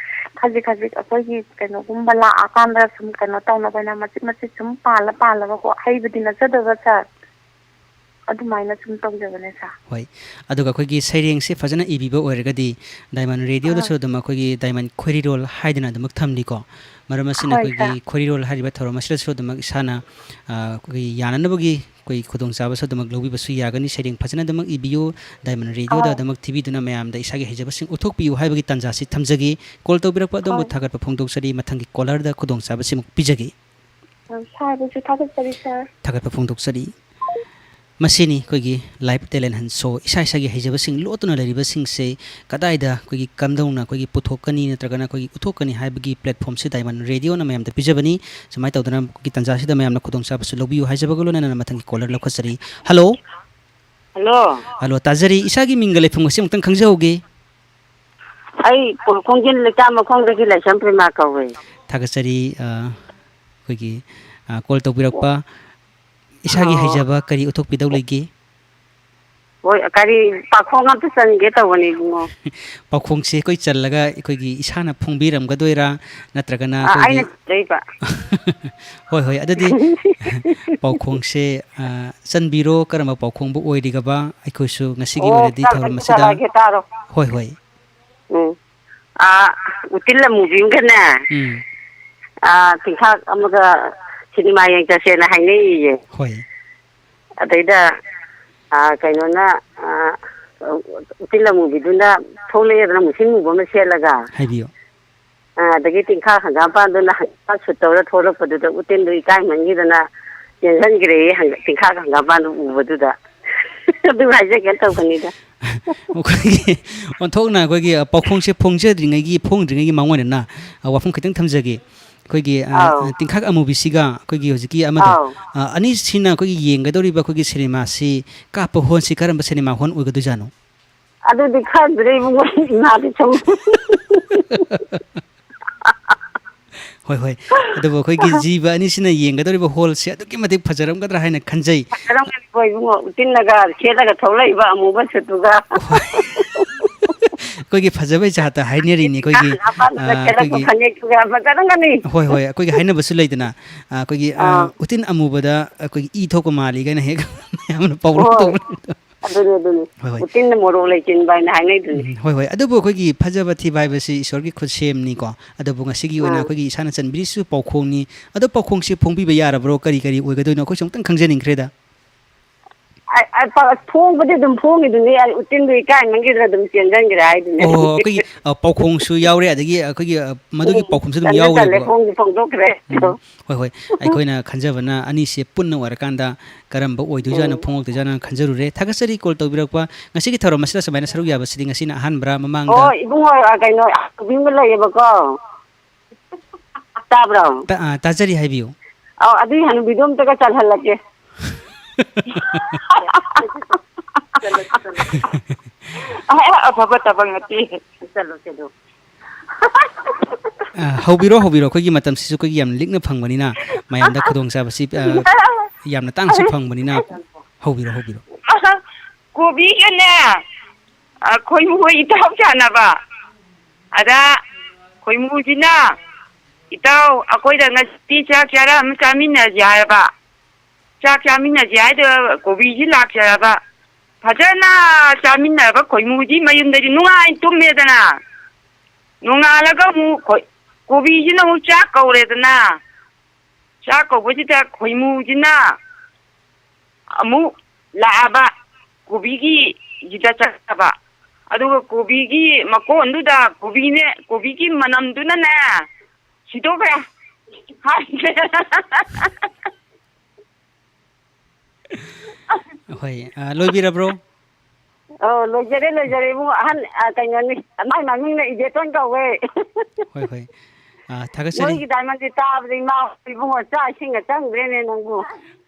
ꯈꯖꯤꯛ ꯈꯖꯤꯛ ꯑꯩꯈꯣꯏꯒꯤ ꯀꯩꯅꯣꯒꯨꯝꯕ ꯂꯥꯛꯑꯀꯥꯟꯗ ꯁꯨꯝ ꯀꯩꯅꯣ ꯇꯧꯅꯕ ꯍꯥꯏꯅ ꯃꯆꯤꯠ ꯃꯆꯤꯠ ꯁꯨꯝ ꯄꯥꯜꯂ ꯄꯥꯜꯂꯒꯀꯣ, ꯍꯩꯕꯗꯤ ꯅꯠꯆꯗꯕ ꯁꯥꯔ, ꯑꯗꯨꯃꯥꯏꯅ ꯁꯨꯝ ꯇꯧꯖꯕꯅꯦ ꯁꯥꯔ꯫ ꯍꯣꯏ, ꯑꯗꯨꯒ ꯑꯩꯈꯣꯏꯒꯤ ꯁꯩꯔꯦꯡꯁꯦ ꯐꯖꯅ ꯏꯕꯤꯕ ꯑꯣꯏꯔꯒꯗꯤ ꯗꯥꯏꯃꯟ ꯔꯦꯗꯤꯑꯣꯗꯁꯨ ꯑꯥ꯫ ꯑꯗꯨꯝ ꯑꯩꯈꯣꯏꯒꯤ ꯗꯥꯏꯃꯟ ꯈꯣꯏꯔꯤꯔꯣꯜ ꯍꯥꯏꯗꯅ ꯑꯗꯨꯃꯛ ꯊꯝꯂꯤꯀꯣ꯫ ꯃꯔꯝ ꯑꯁꯤꯅ ꯍꯣꯏ ꯑꯩꯈꯣꯏꯒꯤ ꯁꯥꯔ꯫ ꯈꯣꯏꯔꯤꯔꯣꯜ ꯍꯥꯏꯔꯤꯕ ꯊꯧꯔꯝ ꯑꯁꯤꯗꯁꯨ ꯑꯗꯨꯃꯛ ꯏꯁꯥꯅ, ꯑ, ꯑꯩꯈꯣꯏꯒꯤ ꯌꯥꯅꯅꯕꯒꯤ ꯑꯩꯈꯣꯏ ꯈꯨꯗꯣꯡꯆꯥꯕꯁꯨ ꯑꯗꯨꯃꯛ ꯂꯧꯕꯤꯕꯁꯨ ꯌꯥꯒꯅꯤ꯫ ꯁꯩꯔꯦꯡ ꯐꯖꯅ ꯑꯗꯨꯃꯛ ꯏꯕꯤꯌꯨ, ꯗꯥꯏꯃꯟ ꯔꯦꯗꯤꯑꯣꯗ ꯑꯧ꯫ ꯑꯗꯨꯃꯛ ꯊꯤꯕꯤꯗꯨꯅ ꯃꯌꯥꯝꯗ ꯏꯁꯥꯒꯤ ꯍꯩꯖꯕꯁꯤꯡ ꯎꯠꯊꯣꯛꯄꯤꯌꯨ ꯍꯥꯏꯕꯒꯤ ꯇꯥꯟꯖꯥꯁꯤ ꯊꯝꯖꯒꯦ꯫ ꯀꯣꯜ ꯇꯧꯕꯤꯔꯛꯄ ꯑꯗꯣꯝꯕꯨ ꯍꯣꯏ꯫ ꯊꯥꯒꯠꯄ ꯐꯣꯡꯗꯣꯛꯆꯔꯤ꯫ ꯃꯊꯪꯒꯤ ꯀꯣꯂꯔꯗ ꯈꯨꯗꯣꯡꯆꯥꯕꯁꯤꯃꯨꯛ ꯄꯤꯖꯒꯦ꯫ ꯑ, ꯁꯥꯔꯕꯨꯁꯨ ꯊꯥꯒꯠꯆꯔꯤ ꯁꯥꯔ꯫ ꯊꯥꯒꯠꯄ ꯐꯣꯡꯗꯣꯛꯆꯔꯤ꯫ ꯃꯁꯤꯅꯤ ꯑꯩꯈꯣꯏꯒꯤ live talent hunt show, ꯏꯁꯥ ꯏꯁꯥꯒꯤ ꯍꯩꯖꯕꯁꯤꯡ ꯂꯣꯠꯇꯨꯅ ꯂꯩꯔꯤꯕꯁꯤꯡꯁꯦ ꯀꯗꯥꯏꯗ ꯑꯩꯈꯣꯏꯒꯤ ꯀꯝꯗꯧꯅ ꯑꯩꯈꯣꯏꯒꯤ ꯄꯨꯊꯣꯛꯀꯅꯤ ꯅꯠꯇ꯭ꯔꯒꯅ ꯑꯩꯈꯣꯏꯒꯤ ꯎꯠꯊꯣꯛꯀꯅꯤ ꯍꯥꯏꯕꯒꯤ platformꯁꯤ ꯗꯥꯏꯃꯟ ꯔꯦꯗꯤꯑꯣꯅ ꯃꯌꯥꯝꯗ ꯄꯤꯖꯕꯅꯤ꯫ ꯁꯨꯃꯥꯏꯅ ꯇꯧꯗꯅ ꯑꯩꯈꯣꯏꯒꯤ ꯇꯥꯟꯖꯥꯁꯤꯗ ꯃꯌꯥꯝꯅ ꯈꯨꯗꯣꯡꯆꯥꯕꯁꯨ ꯂꯧꯕꯤꯌꯨ ꯍꯥꯏꯖꯕꯒ ꯂꯣꯏꯅꯅ ꯃꯊꯪꯒꯤ ꯀꯣꯂꯔ ꯂꯧꯈꯠꯆꯔꯤ꯫ ꯍꯜꯂꯣ꯫ ꯍꯜꯂꯣ꯫ ꯍꯜꯂꯣ, ꯇꯥꯖꯔꯤ꯫ ꯏꯁꯥꯒꯤ ꯃꯤꯡꯒ ꯂꯩꯐꯝꯒꯁꯦ ꯑꯃꯨꯛꯇꯪ ꯈꯪꯖꯍꯧꯒꯦ꯫ ꯑꯩ ꯈꯣꯡꯖꯤꯟ ꯂꯩꯇꯥ ꯃꯈꯣꯡꯗꯒꯤ ꯂꯥꯏꯁ꯭ꯔꯝ ꯄ꯭ꯔꯦꯃꯥ ꯀꯧꯋꯦ꯫ ꯊꯥꯒꯠꯆꯔꯤ, ꯑ, ꯑꯩꯈꯣꯏꯒꯤ, ꯑ, ꯀꯣꯜ ꯇꯧꯕꯤꯔꯛꯄ꯫ ꯏꯁꯥꯒꯤ ꯑꯣ꯫ ꯍꯩꯖꯕ ꯀꯔꯤ ꯎꯠꯊꯣꯛꯄꯤꯗꯧ ꯂꯩꯒꯦ? ꯍꯣꯏ, ꯀꯔꯤ ꯄꯥꯈꯣꯡ ꯑꯝꯇ ꯆꯟꯒꯦ ꯇꯧꯕꯅꯤ, ꯏꯕꯨꯡꯉꯣ꯫ ꯄꯥꯎꯈꯣꯡꯁꯦ ꯑꯩꯈꯣꯏ ꯆꯜꯂꯒ ꯑꯩꯈꯣꯏꯒꯤ ꯏꯁꯥꯅ ꯐꯣꯡꯕꯤꯔꯝꯒꯗꯣꯏꯔꯥ, ꯅꯠꯇ꯭ꯔꯒꯅ ꯑ, ꯑꯩꯈꯣꯏꯒꯤ ꯑꯩꯅ ꯆꯟꯖꯩꯕ꯫ ꯍꯣꯏ, ꯍꯣꯏ, ꯑꯗꯨꯗꯤ ꯄꯥꯎꯈꯣꯡꯁꯦ, ꯑ, ꯆꯟꯕꯤꯔꯣ, ꯀꯔꯝꯕ ꯄꯥꯎꯈꯣꯡꯕꯨ ꯑꯣꯏꯔꯤꯒꯕ? ꯑꯩꯈꯣꯏꯁꯨ ꯉꯁꯤꯒꯤ ꯑꯣ, ꯑꯣꯏꯅꯗꯤ ꯆꯜꯂꯒꯦ, ꯊꯧꯔꯝ ꯑꯁꯤꯗ ꯆꯜꯂꯒꯦ, ꯇꯥꯔꯣ꯫ ꯍꯣꯏ, ꯍꯣꯏ꯫ ꯎꯝ꯫ ꯑꯥ, ꯎꯇꯤꯜ ꯑꯃꯨꯕꯤ ꯑꯃꯒꯅꯦ, ꯎꯝ꯫ ꯑꯥ, ꯇꯤꯟꯈꯥꯛ ꯑꯃꯒ ꯁꯤꯅꯦꯃꯥ ꯌꯦꯡ ꯆꯠꯁꯦꯅ ꯍꯥꯏꯅꯩꯌꯦ꯫ ꯍꯣꯏ꯫ ꯑꯗꯩꯗ, ꯑꯥ, ꯀꯩꯅꯣꯅ, ꯑꯥ, ꯎꯇꯤꯜ ꯑꯃꯨꯕꯤꯗꯨꯅ ꯊꯣꯛꯂꯛꯑꯦꯗꯅ, ꯃꯨꯁꯤꯟ ꯃꯨꯕ ꯑꯃ ꯁꯦꯠꯂꯒ꯫ ꯍꯥꯏꯕꯤꯌꯨ꯫ ꯑꯥ, ꯑꯗꯒꯤ ꯇꯤꯟꯈꯥꯛ ꯍꯪꯒꯥꯝꯄꯥꯟꯗꯨꯅ ꯍꯪꯒꯥꯝ ꯁꯨꯠ ꯇꯧꯔ ꯊꯣꯛꯂꯛꯄꯗꯨꯗ ꯎꯇꯤꯟꯗꯣ ꯏꯀꯥꯏꯃꯟꯈꯤꯗꯅ ꯆꯦꯟꯁꯤꯟꯈ꯭ꯔꯦꯌꯦ, ꯍꯪ-, ꯇꯤꯟꯈꯥꯛ ꯍꯪꯒꯥꯝꯄꯥꯟꯗꯣ ꯎꯕꯗꯨꯗ꯫ ꯑꯗꯨ ꯍꯥꯏꯖꯒꯦꯅ ꯇꯧꯕꯅꯤꯗ꯫ ꯑꯩꯈꯣꯏꯒꯤ ꯑꯣꯟꯊꯣꯛꯅ ꯑꯩꯈꯣꯏꯒꯤ ꯄꯥꯎꯈꯣꯡꯁꯦ ꯐꯣꯡꯖꯗ꯭ꯔꯤꯉꯩꯒꯤ, ꯐꯣꯡꯗ꯭ꯔꯤꯉꯩꯒꯤ ꯃꯥꯡꯑꯣꯏꯅꯅ, ꯑ, ꯋꯥꯐꯝ ꯈꯤꯇꯪ ꯊꯝꯖꯒꯦ꯫ ꯑꯩꯈꯣꯏꯒꯤ, ꯑ, ꯑꯧ꯫ ꯇꯤꯟꯈꯥꯛ ꯑꯃꯨꯕꯤꯁꯤꯒ ꯑꯩꯈꯣꯏꯒꯤ ꯍꯧꯖꯤꯛꯀꯤ ꯑꯃꯗꯣ, ꯑꯧ꯫ ꯑ, ꯑꯅꯤꯁꯤꯅ ꯑꯩꯈꯣꯏꯒꯤ ꯌꯦꯡꯒꯗꯧꯔꯤꯕ ꯑꯩꯈꯣꯏꯒꯤ ꯁꯤꯅꯦꯃꯥꯁꯤ ꯀꯥꯞꯄ ꯍꯣꯜꯁꯤ ꯀꯔꯝꯕ ꯁꯤꯅꯦꯃꯥ ꯍꯣꯜ ꯑꯣꯏꯒꯗꯣꯏꯖꯥꯠꯅꯣ? ꯑꯗꯨꯗꯤ ꯈꯪꯗ꯭ꯔꯦ, ꯏꯕꯨꯡꯉꯣ, ꯏꯃꯥꯗꯤ ꯁꯨꯝ꯫ ꯍꯣꯏ, ꯍꯣꯏ꯫ ꯑꯗꯨꯕꯨ ꯑꯩꯈꯣꯏꯒꯤ ꯖꯤꯕ ꯑꯅꯤꯁꯤꯅ ꯌꯦꯡꯒꯗꯧꯔꯤꯕ ꯍꯣꯜꯁꯦ ꯑꯗꯨꯛꯀꯤ ꯃꯇꯤꯛ ꯐꯖꯔꯝꯒꯗ꯭ꯔꯥ ꯍꯥꯏꯅ ꯈꯟꯖꯩ꯫ ꯐꯖꯔꯝꯒꯅꯤꯀꯣ, ꯏꯕꯨꯡꯉꯣ, ꯎꯇꯤꯟꯅꯒ ꯁꯦꯠꯂꯒ ꯊꯣꯛꯂꯛꯏꯕ ꯑꯃꯨꯕ ꯁꯨꯠꯇꯨꯒ꯫ ꯍꯣꯏ꯫ ꯑꯩꯈꯣꯏꯒꯤ ꯐꯖꯕꯩ ꯖꯥꯠꯇ ꯍꯥꯏꯅꯔꯤꯅꯤ ꯑꯩꯈꯣꯏꯒꯤ, ꯃꯄꯥꯟꯗꯨꯗ ꯑ, ꯁꯦꯠꯂꯛꯄ ꯑꯩꯈꯣꯏꯒꯤ ꯐꯅꯦꯛꯇꯨꯒ ꯐꯖꯔꯝꯒꯅꯤ꯫ ꯍꯣꯏ, ꯍꯣꯏ꯫ ꯑꯩꯈꯣꯏꯒꯤ ꯍꯥꯏꯅꯕꯁꯨ ꯂꯩꯗꯅ, ꯑ, ꯑꯩꯈꯣꯏꯒꯤ, ꯑ, ꯑꯥ꯫ ꯎꯇꯤꯟ ꯑꯃꯨꯕꯗ ꯑꯩꯈꯣꯏꯒꯤ ꯏ ꯊꯣꯛꯄ ꯃꯥꯜꯂꯤ ꯀꯥꯏꯅ ꯍꯦꯛ ꯃꯌꯥꯝꯅ ꯄꯥꯎꯔꯧ ꯍꯣꯏ꯫ ꯇꯧꯕ꯫ ꯑꯗꯨꯅꯤ, ꯑꯗꯨꯅꯤ꯫ ꯍꯣꯏ, ꯍꯣꯏ꯫ ꯎꯇꯤꯟꯅ ꯃꯣꯔꯣꯛ ꯂꯩꯆꯤꯟꯕ ꯍꯥꯏꯅ ꯍꯥꯏꯅꯩꯗꯨꯅꯤ꯫ ꯎꯝ, ꯍꯣꯏ, ꯍꯣꯏ꯫ ꯑꯗꯨꯕꯨ ꯑꯩꯈꯣꯏꯒꯤ ꯐꯖꯕ ꯊꯤꯕ ꯍꯥꯏꯕꯁꯤ ꯏꯁꯣꯔꯒꯤ ꯈꯨꯠꯁꯦꯝꯅꯤꯀꯣ꯫ ꯑꯗꯨꯕꯨ ꯉꯁꯤꯒꯤ ꯑꯣꯏꯅ ꯑꯥ꯫ ꯑꯩꯈꯣꯏꯒꯤ ꯏꯁꯥꯅ ꯆꯟꯕꯤꯔꯤꯁꯨ ꯄꯥꯎꯈꯣꯡꯅꯤ꯫ ꯑꯗꯣ ꯄꯥꯎꯈꯣꯡꯁꯤ ꯐꯣꯡꯕꯤꯕ ꯌꯥꯔꯕ꯭ꯔꯣ? ꯀꯔꯤ ꯀꯔꯤ ꯑꯣꯏꯒꯗꯣꯏꯅꯣ? ꯑꯩꯈꯣꯏꯁꯨ ꯑꯃꯨꯛꯇꯪ ꯈꯪꯖꯅꯤꯡꯈ꯭ꯔꯦꯗ꯫ ꯑ, ꯑ, ꯄ-, ꯐꯣꯡꯕꯗꯤ ꯑꯗꯨꯝ ꯐꯣꯡꯉꯤꯗꯨꯅꯤ, ꯑꯩ ꯎꯇꯤꯟꯗꯨ ꯏꯀꯥꯏꯃꯟꯈꯤꯗꯅ ꯑꯗꯨꯝ ꯆꯦꯟꯁꯤꯟꯈ꯭ꯔꯦ ꯍꯥꯏꯗꯨꯅꯤ꯫ ꯑꯣ, ꯑꯩꯈꯣꯏꯒꯤ, ꯑ, ꯄꯥꯎꯈꯣꯡꯁꯨ ꯌꯥꯎꯔꯦ, ꯑꯗꯒꯤ ꯑꯩꯈꯣꯏꯒꯤ, ꯑ, ꯃꯗꯨꯒꯤ ꯎꯝ, ꯄꯥꯎꯈꯣꯡꯁꯨ ꯑꯗꯨꯝ ꯆꯜꯂꯦ, ꯆꯜꯂꯦ, ꯌꯥꯎꯈ꯭ꯔꯦꯕꯀꯣ꯫ ꯐꯣꯡꯗꯤ ꯐꯣꯡꯗꯣꯛꯈ꯭ꯔꯦ꯫ ꯎꯝ, ꯍꯣꯏ, ꯍꯣꯏ꯫ ꯑꯩꯈꯣꯏꯅ ꯈꯟꯖꯕꯅ ꯑꯅꯤꯁꯦ ꯄꯨꯟꯅ ꯑꯣꯏꯔꯀꯥꯟꯗ ꯀꯔꯝꯕ ꯑꯣꯏꯗꯣꯏꯖꯥꯠꯅꯣ, ꯎꯝ꯫ ꯐꯣꯡꯉꯛꯇꯣꯏꯖꯥꯠꯅꯣ ꯈꯟꯖꯔꯨꯔꯦ꯫ ꯊꯥꯒꯠꯆꯔꯤ call ꯇꯧꯕꯤꯔꯛꯄ꯫ ꯉꯁꯤꯒꯤ ꯊꯧꯔꯝ ꯑꯁꯤꯗ ꯁꯨꯃꯥꯏꯅ ꯁꯔꯨꯛ ꯌꯥꯕꯁꯤꯗꯤ ꯉꯁꯤꯅ ꯑꯍꯥꯟꯕꯔꯥ, ꯃꯃꯥꯡꯗ? ꯑꯣ, ꯏꯕꯨꯡꯉꯣ, ꯑ, ꯀꯩꯅꯣ, ꯑꯃ ꯂꯩꯌꯦꯕꯀꯣ꯫ ꯇꯥꯕ꯭ꯔꯣ? ꯇꯥ-, ꯑ, ꯇꯥꯖꯔꯤ, ꯍꯥꯏꯕꯤꯌꯨ꯫ ꯑꯧ, ꯑꯗꯨꯏ ꯍꯅꯨꯕꯤꯗꯣ ꯑꯝꯇꯒ ꯆꯜꯍꯜꯂꯛꯀꯦ꯫ ꯑꯐꯕ ꯊꯕꯛ ꯅꯠꯇꯦ꯫ ꯆꯠꯂꯣ, ꯆꯠꯂꯣ꯫ ꯑ, ꯍꯧꯕꯤꯔꯣ, ꯍꯧꯕꯤꯔꯣ꯫ ꯑꯩꯈꯣꯏꯒꯤ ꯃꯇꯝꯁꯤꯁꯨ ꯑꯩꯈꯣꯏꯒꯤ ꯌꯥꯝ ꯂꯤꯛꯅ ꯐꯪꯕꯅꯤꯅ, ꯃꯌꯥꯝꯗ ꯈꯨꯗꯣꯡꯆꯥꯕꯁꯤ, ꯑ, ꯌꯥꯝꯅ ꯇꯥꯡꯅꯁꯨ ꯐꯪꯕꯅꯤꯅ, ꯍꯧꯕꯤꯔꯣ, ꯍꯧꯕꯤꯔꯣ꯫ ꯀꯣꯕꯤꯒꯅꯦ, ꯑ, ꯈꯣꯏꯃꯨ ꯍꯣꯏ ꯏꯇꯥꯎ ꯆꯥꯅꯕ꯫ ꯑꯗ ꯈꯣꯏꯃꯨꯁꯤꯅ, "ꯏꯇꯥꯎ, ꯑꯩꯈꯣꯏꯗ ꯉꯁꯤ ꯆꯥꯛ ꯆꯥꯔ ꯑꯃ ꯆꯥꯃꯤꯟꯅꯁꯤ" ꯍꯥꯏꯔꯕ꯫ ꯆꯥꯛ ꯆꯥꯃꯤꯟꯅꯁꯤ ꯍꯥꯏꯗꯣ ꯀꯣꯕꯤꯁꯤ ꯂꯥꯛꯆꯔꯕ꯫ ꯐꯖꯅ ꯆꯥꯃꯤꯟꯅꯔꯕ ꯈꯣꯏꯃꯨꯁꯤ ꯃꯌꯨꯝꯗꯗꯤ ꯅꯨꯡꯉꯥꯏ ꯇꯨꯝꯃꯦꯗꯅ꯫ ꯅꯣꯡꯉꯥꯜꯂꯒ ꯑꯃꯨꯛ ꯈꯣꯏ-, ꯀꯣꯕꯤꯁꯤꯅ ꯑꯃꯨꯛ ꯆꯥꯛ ꯀꯧꯔꯦꯗꯅ꯫ ꯆꯥꯛ ꯀꯧꯕꯁꯤꯗ ꯈꯣꯏꯃꯨꯁꯤꯅ ꯑꯃꯨꯛ ꯂꯥꯛꯑꯕ, ꯀꯣꯕꯤꯒꯤꯁꯤꯗ ꯆꯠꯈ꯭ꯔꯕ꯫ ꯑꯗꯨꯒ ꯀꯣꯕꯤꯒꯤ ꯃꯀꯣꯟꯗꯨꯗ ꯀꯣꯕꯤꯅꯦ, ꯀꯣꯕꯤꯒꯤ ꯃꯅꯝꯗꯨꯅꯅꯦ ꯁꯤꯗꯣꯛꯈ꯭ꯔꯦ꯫ ꯍꯥꯏꯁꯦ꯫ ꯍꯣꯏ, ꯑ, ꯂꯣꯏꯕꯤꯔꯕ꯭ꯔꯣ? ꯑꯧ, ꯂꯣꯏꯖꯔꯦ, ꯂꯣꯏꯖꯔꯦ, ꯏꯕꯨꯡꯉꯣ꯫ ꯑꯍꯟ, ꯑ, ꯀꯩꯅꯣꯅꯤ, ꯃꯥꯏ ꯃꯃꯤꯡꯅ ꯏꯕꯦꯇꯣꯟ ꯀꯧꯋꯦ꯫ ꯍꯣꯏ, ꯍꯣꯏ꯫ ꯑ, ꯊꯥꯒꯠꯆꯔꯤ꯫ ꯅꯣꯏꯒꯤ ꯗꯥꯏꯃꯟꯁꯦ ꯇꯥꯕꯗ ꯏꯃꯥ, ꯏꯕꯨꯡꯉꯣ, ꯆꯥꯛ ꯏꯁꯤꯡꯒ ꯆꯪꯗ꯭ꯔꯦꯅꯦ ꯅꯪꯕꯨ꯫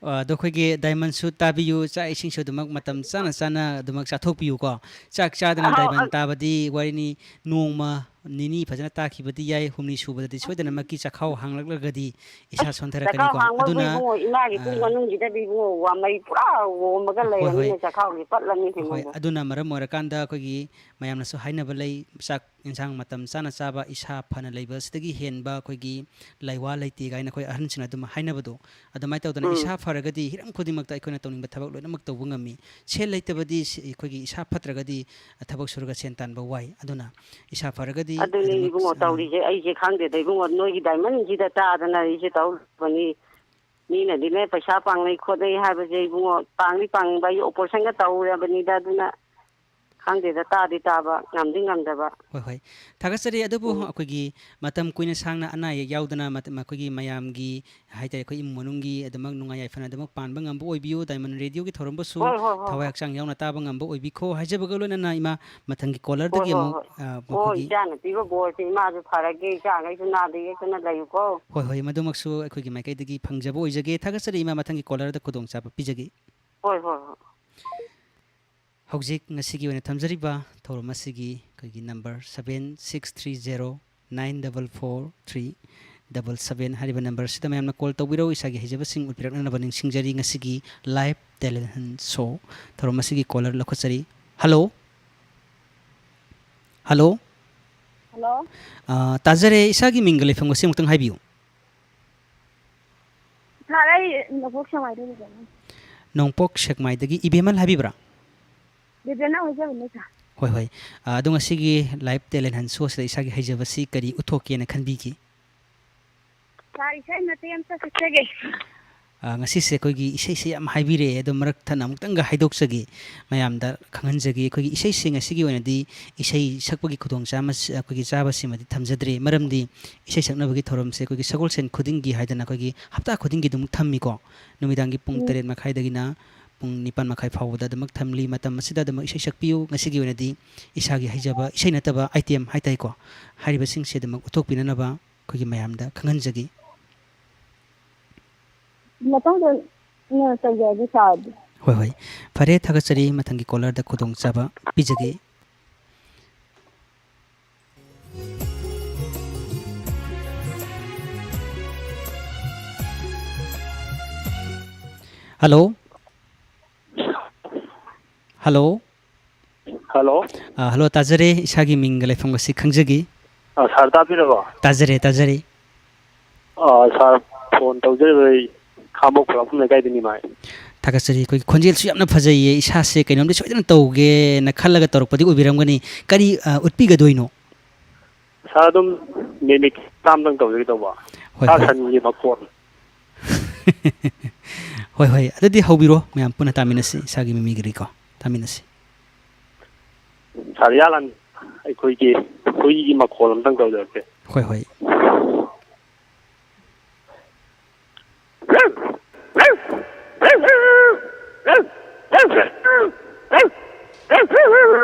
ꯑ, ꯑꯗꯣ ꯑꯩꯈꯣꯏꯒꯤ ꯗꯥꯏꯃꯟꯁꯨ ꯇꯥꯕꯤꯌꯨ, ꯆꯥꯛ ꯏꯁꯤꯡꯁꯨ ꯑꯗꯨꯃꯛ ꯃꯇꯝ ꯆꯥꯅ ꯆꯥꯅ ꯑꯗꯨꯃꯛ ꯆꯥꯊꯣꯛꯄꯤꯌꯨꯀꯣ꯫ ꯆꯥꯛ ꯆꯥꯗꯅ ꯑꯧ, ꯗꯥꯏꯃꯟ ꯑ- ꯇꯥꯕꯗꯤ ꯋꯥꯔꯤꯅꯤ, ꯅꯣꯡꯃ ꯅꯤꯅꯤ ꯐꯖꯅ ꯇꯥꯈꯤꯕꯗꯤ ꯌꯥꯏ, ꯍꯨꯝꯅꯤ ꯁꯨꯕꯗꯗꯤ ꯁꯣꯏꯗꯅꯃꯛꯀꯤ ꯆꯥꯛꯈꯥꯎ ꯍꯥꯡꯂꯛꯂꯒꯗꯤ ꯏꯁꯥ ꯑꯁ, ꯁꯣꯟꯊꯔꯛꯀꯅꯤꯀꯣ꯫ ꯆꯥꯛꯈꯥꯎ ꯍꯥꯡꯕꯕꯨ ꯑꯗꯨꯅ, ꯏꯕꯨꯡꯉꯣ, ꯏꯃꯥꯒꯤ ꯄꯨꯛ ꯑ, ꯃꯅꯨꯡꯁꯤꯗꯗꯤ ꯏꯕꯨꯡꯉꯣ, ꯋꯥꯃꯩ ꯄꯨꯔꯥ ꯑꯣꯝꯃꯒ ꯍꯣꯏ, ꯍꯣꯏ꯫ ꯂꯩꯔꯕꯅꯤꯅ ꯆꯥꯛꯈꯥꯎꯁꯦ ꯄꯠꯂꯅꯤ ꯍꯣꯏ, ꯀꯩꯅꯣꯕꯨ꯫ ꯑꯗꯨꯅ ꯃꯔꯝ ꯑꯣꯏꯔꯀꯥꯟꯗ ꯑꯩꯈꯣꯏꯒꯤ ꯃꯌꯥꯝꯅꯁꯨ ꯍꯥꯏꯅꯕ ꯂꯩ, ꯆꯥꯛ ꯌꯦꯟꯁꯥꯡ ꯃꯇꯝ ꯆꯥꯅ ꯆꯥꯕ, ꯏꯁꯥ ꯐꯅ ꯂꯩꯕꯁꯤꯗꯒꯤ ꯍꯦꯟꯕ ꯑꯩꯈꯣꯏꯒꯤ ꯂꯩꯋꯥ ꯂꯩꯇꯦ ꯀꯥꯏꯅ ꯑꯩꯈꯣꯏ ꯑꯍꯟꯁꯤꯡꯅ ꯑꯗꯨꯝ ꯍꯥꯏꯅꯕꯗꯣ꯫ ꯑꯗꯨꯃꯥꯏꯅ ꯇꯧꯗꯅ ꯎꯝ꯫ ꯏꯁꯥ ꯐꯔꯒꯗꯤ ꯍꯤꯔꯝ ꯈꯨꯗꯤꯡꯃꯛꯇ ꯑꯩꯈꯣꯏꯅ ꯇꯧꯅꯤꯡꯕ ꯊꯕꯛ ꯂꯣꯏꯅꯃꯛ ꯇꯧꯕ ꯉꯝꯃꯤ꯫ ꯁꯦꯜ ꯂꯩꯇꯕꯗꯤ ꯁꯤ-, ꯑꯩꯈꯣꯏꯒꯤ ꯏꯁꯥ ꯐꯠꯇ꯭ꯔꯒꯗꯤ ꯊꯕꯛ ꯁꯨꯔꯒ ꯁꯦꯟ ꯇꯥꯟꯕ ꯋꯥꯏ꯫ ꯑꯗꯨꯅ ꯏꯁꯥ ꯐꯔꯒꯗꯤ ꯑꯗꯨꯅꯤ ꯑꯗꯨꯃꯛ, ꯏꯕꯨꯡꯉꯣ ꯑ, ꯇꯧꯔꯤꯁꯦ꯫ ꯑꯩꯁꯦ ꯈꯪꯗꯦꯗ ꯏꯕꯨꯡꯉꯣ, ꯅꯣꯏꯒꯤ ꯗꯥꯏꯃꯟꯁꯤꯗ ꯇꯥꯗꯅ ꯑꯩꯁꯦ ꯇꯧꯔꯕꯅꯤ꯫ ꯃꯤꯅꯗꯤꯅꯦ ꯄꯩꯁꯥ ꯄꯥꯡꯅꯩ ꯈꯣꯠꯅꯩ ꯍꯥꯏꯕꯁꯦ ꯏꯕꯨꯡꯉꯣ, ꯄꯥꯡꯗꯤ ꯄꯥꯡꯕ, ꯑꯩ ꯑꯣꯄꯔꯦꯁꯟꯒ ꯇꯧꯔꯕꯅꯤꯗ, ꯑꯗꯨꯅ ꯈꯪꯗꯦꯗ, ꯇꯥꯗꯤ ꯇꯥꯕ, ꯉꯝꯗꯤ ꯉꯝꯗꯕ꯫ ꯍꯣꯏ, ꯍꯣꯏ꯫ ꯊꯥꯒꯠꯆꯔꯤ꯫ ꯑꯗꯨꯕꯨ ꯎꯝ꯫ ꯑꯩꯈꯣꯏꯒꯤ ꯃꯇꯝ ꯀꯨꯏꯅ ꯁꯥꯡꯅ ꯑꯅꯥ ꯑꯌꯦꯛ ꯌꯥꯎꯗꯅ ꯃꯇꯝ, ꯑꯩꯈꯣꯏꯒꯤ ꯃꯌꯥꯝꯒꯤ ꯍꯥꯏꯇꯥꯔꯦ, ꯑꯩꯈꯣꯏ ꯏꯃꯨꯡ ꯃꯅꯨꯡꯒꯤ ꯑꯗꯨꯃꯛ ꯅꯨꯡꯉꯥꯏ ꯌꯥꯏꯐꯅ ꯑꯗꯨꯃꯛ ꯄꯥꯟꯕ ꯉꯝꯕ ꯑꯣꯏꯕꯤꯌꯨ꯫ ꯗꯥꯏꯃꯟ ꯔꯦꯗꯤꯑꯣꯒꯤ ꯊꯧꯔꯝꯕꯨꯁꯨ ꯍꯣꯏ, ꯍꯣꯏ, ꯍꯣꯏ, ꯊꯋꯥꯏ ꯍꯣꯏ꯫ ꯍꯛꯆꯥꯡ ꯌꯥꯎꯅ ꯇꯥꯕ ꯉꯝꯕ ꯑꯣꯏꯕꯤꯈꯣ ꯍꯥꯏꯖꯕꯒ ꯂꯣꯏꯅꯅ, ꯏꯃꯥ, ꯃꯊꯪꯒꯤ ꯍꯣꯏ, ꯀꯣꯂꯔꯗꯒꯤ ꯍꯣꯏ, ꯑꯃꯨꯛ, ꯍꯣꯏ꯫ ꯑ, ꯑꯣ, ꯃꯈꯣꯏꯒꯤ ꯏꯆꯥꯅ ꯄꯤꯕ ꯕꯣꯔꯁꯦ ꯏꯃꯥꯁꯨ ꯐꯔꯒꯦ, ꯏꯆꯥꯈꯩꯁꯨ ꯅꯥꯗ ꯌꯦꯛꯇꯅ ꯂꯩꯌꯨꯀꯣ꯫ ꯍꯣꯏ, ꯍꯣꯏ, ꯃꯗꯨꯃꯛꯁꯨ ꯑꯩꯈꯣꯏꯒꯤ ꯃꯥꯏꯀꯩꯗꯒꯤ ꯐꯪꯖꯕ ꯑꯣꯏꯖꯒꯦ꯫ ꯊꯥꯒꯠꯆꯔꯤ, ꯏꯃꯥ꯫ ꯃꯊꯪꯒꯤ ꯀꯣꯂꯔꯗ ꯈꯨꯗꯣꯡꯆꯥꯕ ꯄꯤꯖꯒꯦ꯫ ꯍꯣꯏ, ꯍꯣꯏ, ꯍꯣꯏ꯫ ꯍꯧꯖꯤꯛ ꯉꯁꯤꯒꯤ ꯑꯣꯏꯅ ꯊꯝꯖꯔꯤꯕ ꯊꯧꯔꯝ ꯑꯁꯤꯒꯤ ꯑꯩꯈꯣꯏꯒꯤ number seven six three zero nine double four three double seven ꯍꯥꯏꯔꯤꯕ number ꯁꯤꯗ ꯃꯌꯥꯝꯅ call ꯇꯧꯕꯤꯔꯛꯎ꯫ ꯏꯁꯥꯒꯤ ꯍꯩꯖꯕꯁꯤꯡ ꯎꯠꯄꯤꯔꯛꯅꯅꯕ ꯅꯤꯡꯁꯤꯡꯖꯔꯤ꯫ ꯉꯁꯤꯒꯤ live talent hunt show ꯊꯧꯔꯝ ꯑꯁꯤꯒꯤ caller ꯂꯧꯈꯠꯆꯔꯤ꯫ Hello꯫ Hello꯫ Hello꯫ ꯑꯥ, ꯇꯥꯖꯔꯦ꯫ ꯏꯁꯥꯒꯤ ꯃꯤꯡꯒ ꯂꯩꯐꯝꯒꯁꯤ ꯑꯃꯨꯛꯇꯪ ꯍꯥꯏꯕꯤꯌꯨ꯫ Sir, ꯑꯩ ꯅꯣꯡꯄꯣꯛ ꯁꯦꯛꯃꯥꯏꯗꯒꯤ ꯕꯦꯕꯦꯟꯅ꯫ ꯅꯣꯡꯄꯣꯛ ꯁꯦꯛꯃꯥꯏꯗꯒꯤ ꯏꯕꯦꯝꯃꯜ ꯍꯥꯏꯕꯤꯕ꯭ꯔꯥ? ꯕꯦꯕꯦꯟꯅ ꯍꯥꯏꯖꯕꯅꯦ, sir꯫ ꯍꯣꯏ, ꯍꯣꯏ꯫ ꯑꯥ, ꯑꯗꯣ ꯉꯁꯤꯒꯤ live talent hunt show ꯁꯤꯗ ꯏꯁꯥꯒꯤ ꯍꯩꯖꯕꯁꯤ ꯀꯔꯤ ꯎꯠꯊꯣꯛꯀꯦꯅ ꯈꯟꯕꯤꯒꯦ? Sir, ꯏꯁꯩ ꯃꯇꯦꯛ ꯑꯝꯇ ꯁꯛꯆꯒꯦ꯫ ꯑꯥ, ꯉꯁꯤꯁꯦ ꯑꯩꯈꯣꯏꯒꯤ ꯏꯁꯩꯁꯦ ꯌꯥꯝ ꯍꯥꯏꯕꯤꯔꯛꯑꯦ, ꯑꯗꯣ ꯃꯔꯛ ꯊꯠꯅ ꯑꯃꯨꯛꯇꯪꯒ ꯍꯥꯏꯗꯣꯛꯆꯒꯦ, ꯃꯌꯥꯝꯗ ꯈꯪꯍꯟꯖꯒꯦ꯫ ꯑꯩꯈꯣꯏꯒꯤ ꯏꯁꯩꯁꯦ ꯉꯁꯤꯒꯤ ꯑꯣꯏꯅꯗꯤ ꯏꯁꯩ ꯁꯛꯄꯒꯤ ꯈꯨꯗꯣꯡꯆꯥꯕ-, ꯑꯩꯈꯣꯏꯒꯤ ꯆꯥꯕꯁꯤꯃꯗꯤ ꯊꯝꯖꯗ꯭ꯔꯦ, ꯃꯔꯝꯗꯤ ꯏꯁꯩ ꯁꯛꯅꯕꯒꯤ ꯊꯧꯔꯝꯁꯦ ꯑꯩꯈꯣꯏꯒꯤ ꯁꯒꯣꯜꯁꯦꯟ ꯈꯨꯗꯤꯡꯒꯤ ꯍꯥꯏꯗꯅ ꯑꯩꯈꯣꯏꯒꯤ ꯍꯞꯇꯥ ꯈꯨꯗꯤꯡꯒꯤ ꯑꯗꯨꯝ ꯊꯝꯃꯤꯀꯣ꯫ ꯅꯨꯃꯤꯗꯥꯡꯒꯤ ꯄꯨꯡ ꯎꯝ꯫ ꯇꯔꯦꯠ ꯃꯈꯥꯏꯗꯒꯤꯅ ꯄꯨꯡ ꯅꯤꯄꯥꯟ ꯃꯈꯥꯏ ꯐꯥꯎꯕꯗ ꯑꯗꯨꯃꯛ ꯊꯝꯂꯤ꯫ ꯃꯇꯝ ꯑꯁꯤꯗ ꯑꯗꯨꯃꯛ ꯏꯁꯩ ꯁꯛꯄꯤꯌꯨ꯫ ꯉꯁꯤꯒꯤ ꯑꯣꯏꯅꯗꯤ ꯏꯁꯥꯒꯤ ꯍꯩꯖꯕ ꯏꯁꯩ ꯅꯠꯇꯕ item ꯍꯥꯏꯇꯥꯔꯦꯀꯣ, ꯍꯥꯏꯔꯤꯕꯁꯤꯡꯁꯦ ꯑꯗꯨꯃꯛ ꯎꯠꯊꯣꯛꯄꯤꯅꯅꯕ ꯑꯩꯈꯣꯏꯒꯤ ꯃꯌꯥꯝꯗ ꯈꯪꯍꯟꯖꯒꯦ꯫ ꯃꯊꯪꯗ, ꯎꯝ, ꯇꯧꯖꯔꯒꯦ, sir꯫ ꯍꯣꯏ, ꯍꯣꯏ꯫ ꯐꯔꯦ, ꯊꯥꯒꯠꯆꯔꯤ꯫ ꯃꯊꯪꯒꯤ caller ꯗ ꯈꯨꯗꯣꯡꯆꯥꯕ ꯄꯤꯖꯒꯦ꯫ Hello꯫ Hello꯫ Hello꯫ ꯑ, hello, ꯇꯥꯖꯔꯦ꯫ ꯏꯁꯥꯒꯤ ꯃꯤꯡꯒ ꯂꯩꯐꯝꯒꯁꯤ ꯈꯪꯖꯒꯦ꯫ ꯑ, sir ꯇꯥꯕꯤꯔꯕꯣ? ꯇꯥꯖꯔꯦ, ꯇꯥꯖꯔꯦ꯫ ꯑ, sir, phone ꯇꯧꯖꯔꯤꯕ ꯑꯩ ꯈꯥꯉꯕꯣꯛ ꯈꯨꯔꯥꯛꯄꯝ ꯂꯩꯀꯥꯏꯗꯒꯤꯅꯤ, ꯃꯥꯏ꯫ ꯊꯥꯒꯠꯆꯔꯤ꯫ ꯑꯩꯈꯣꯏꯒꯤ ꯈꯣꯟꯖꯦꯜꯁꯨ ꯌꯥꯝꯅ ꯐꯖꯩꯌꯦ꯫ ꯏꯁꯥꯁꯦ ꯀꯩꯅꯣꯝꯗꯤ ꯁꯣꯏꯗꯅ ꯇꯧꯒꯦꯅ ꯈꯜꯂꯒ ꯇꯧꯔꯛꯄꯗꯤ ꯑꯣꯏꯕꯤꯔꯝꯒꯅꯤ꯫ ꯀꯔꯤ, ꯑ, ꯎꯠꯄꯤꯒꯗꯣꯏꯅꯣ? Sir, ꯑꯗꯨꯝ mimic ꯃꯆꯥ ꯑꯝꯇꯪ ꯇꯧꯖꯒꯦ ꯇꯧꯕ꯫ ꯍꯣꯏ, ꯁꯥ ꯍꯣꯏ꯫ ꯁꯟꯒꯤ ꯃꯈꯣꯟ꯫ ꯍꯣꯏ, ꯍꯣꯏ꯫ ꯑꯗꯨꯗꯤ ꯍꯧꯕꯤꯔꯣ, ꯃꯌꯥꯝ ꯄꯨꯟꯅ ꯇꯥꯃꯤꯟꯅꯁꯤ, ꯏꯁꯥꯒꯤ mimicry ꯀꯣ꯫ ꯇꯥꯃꯤꯟꯅꯁꯤ꯫ Sir, ꯌꯥꯂꯥꯟ, ꯑꯩꯈꯣꯏꯒꯤ ꯍꯨꯏꯒꯤ ꯃꯈꯣꯜ ꯑꯝꯇꯪ ꯇꯧꯖꯔꯛꯀꯦ꯫ ꯍꯣꯏ, ꯍꯣꯏ꯫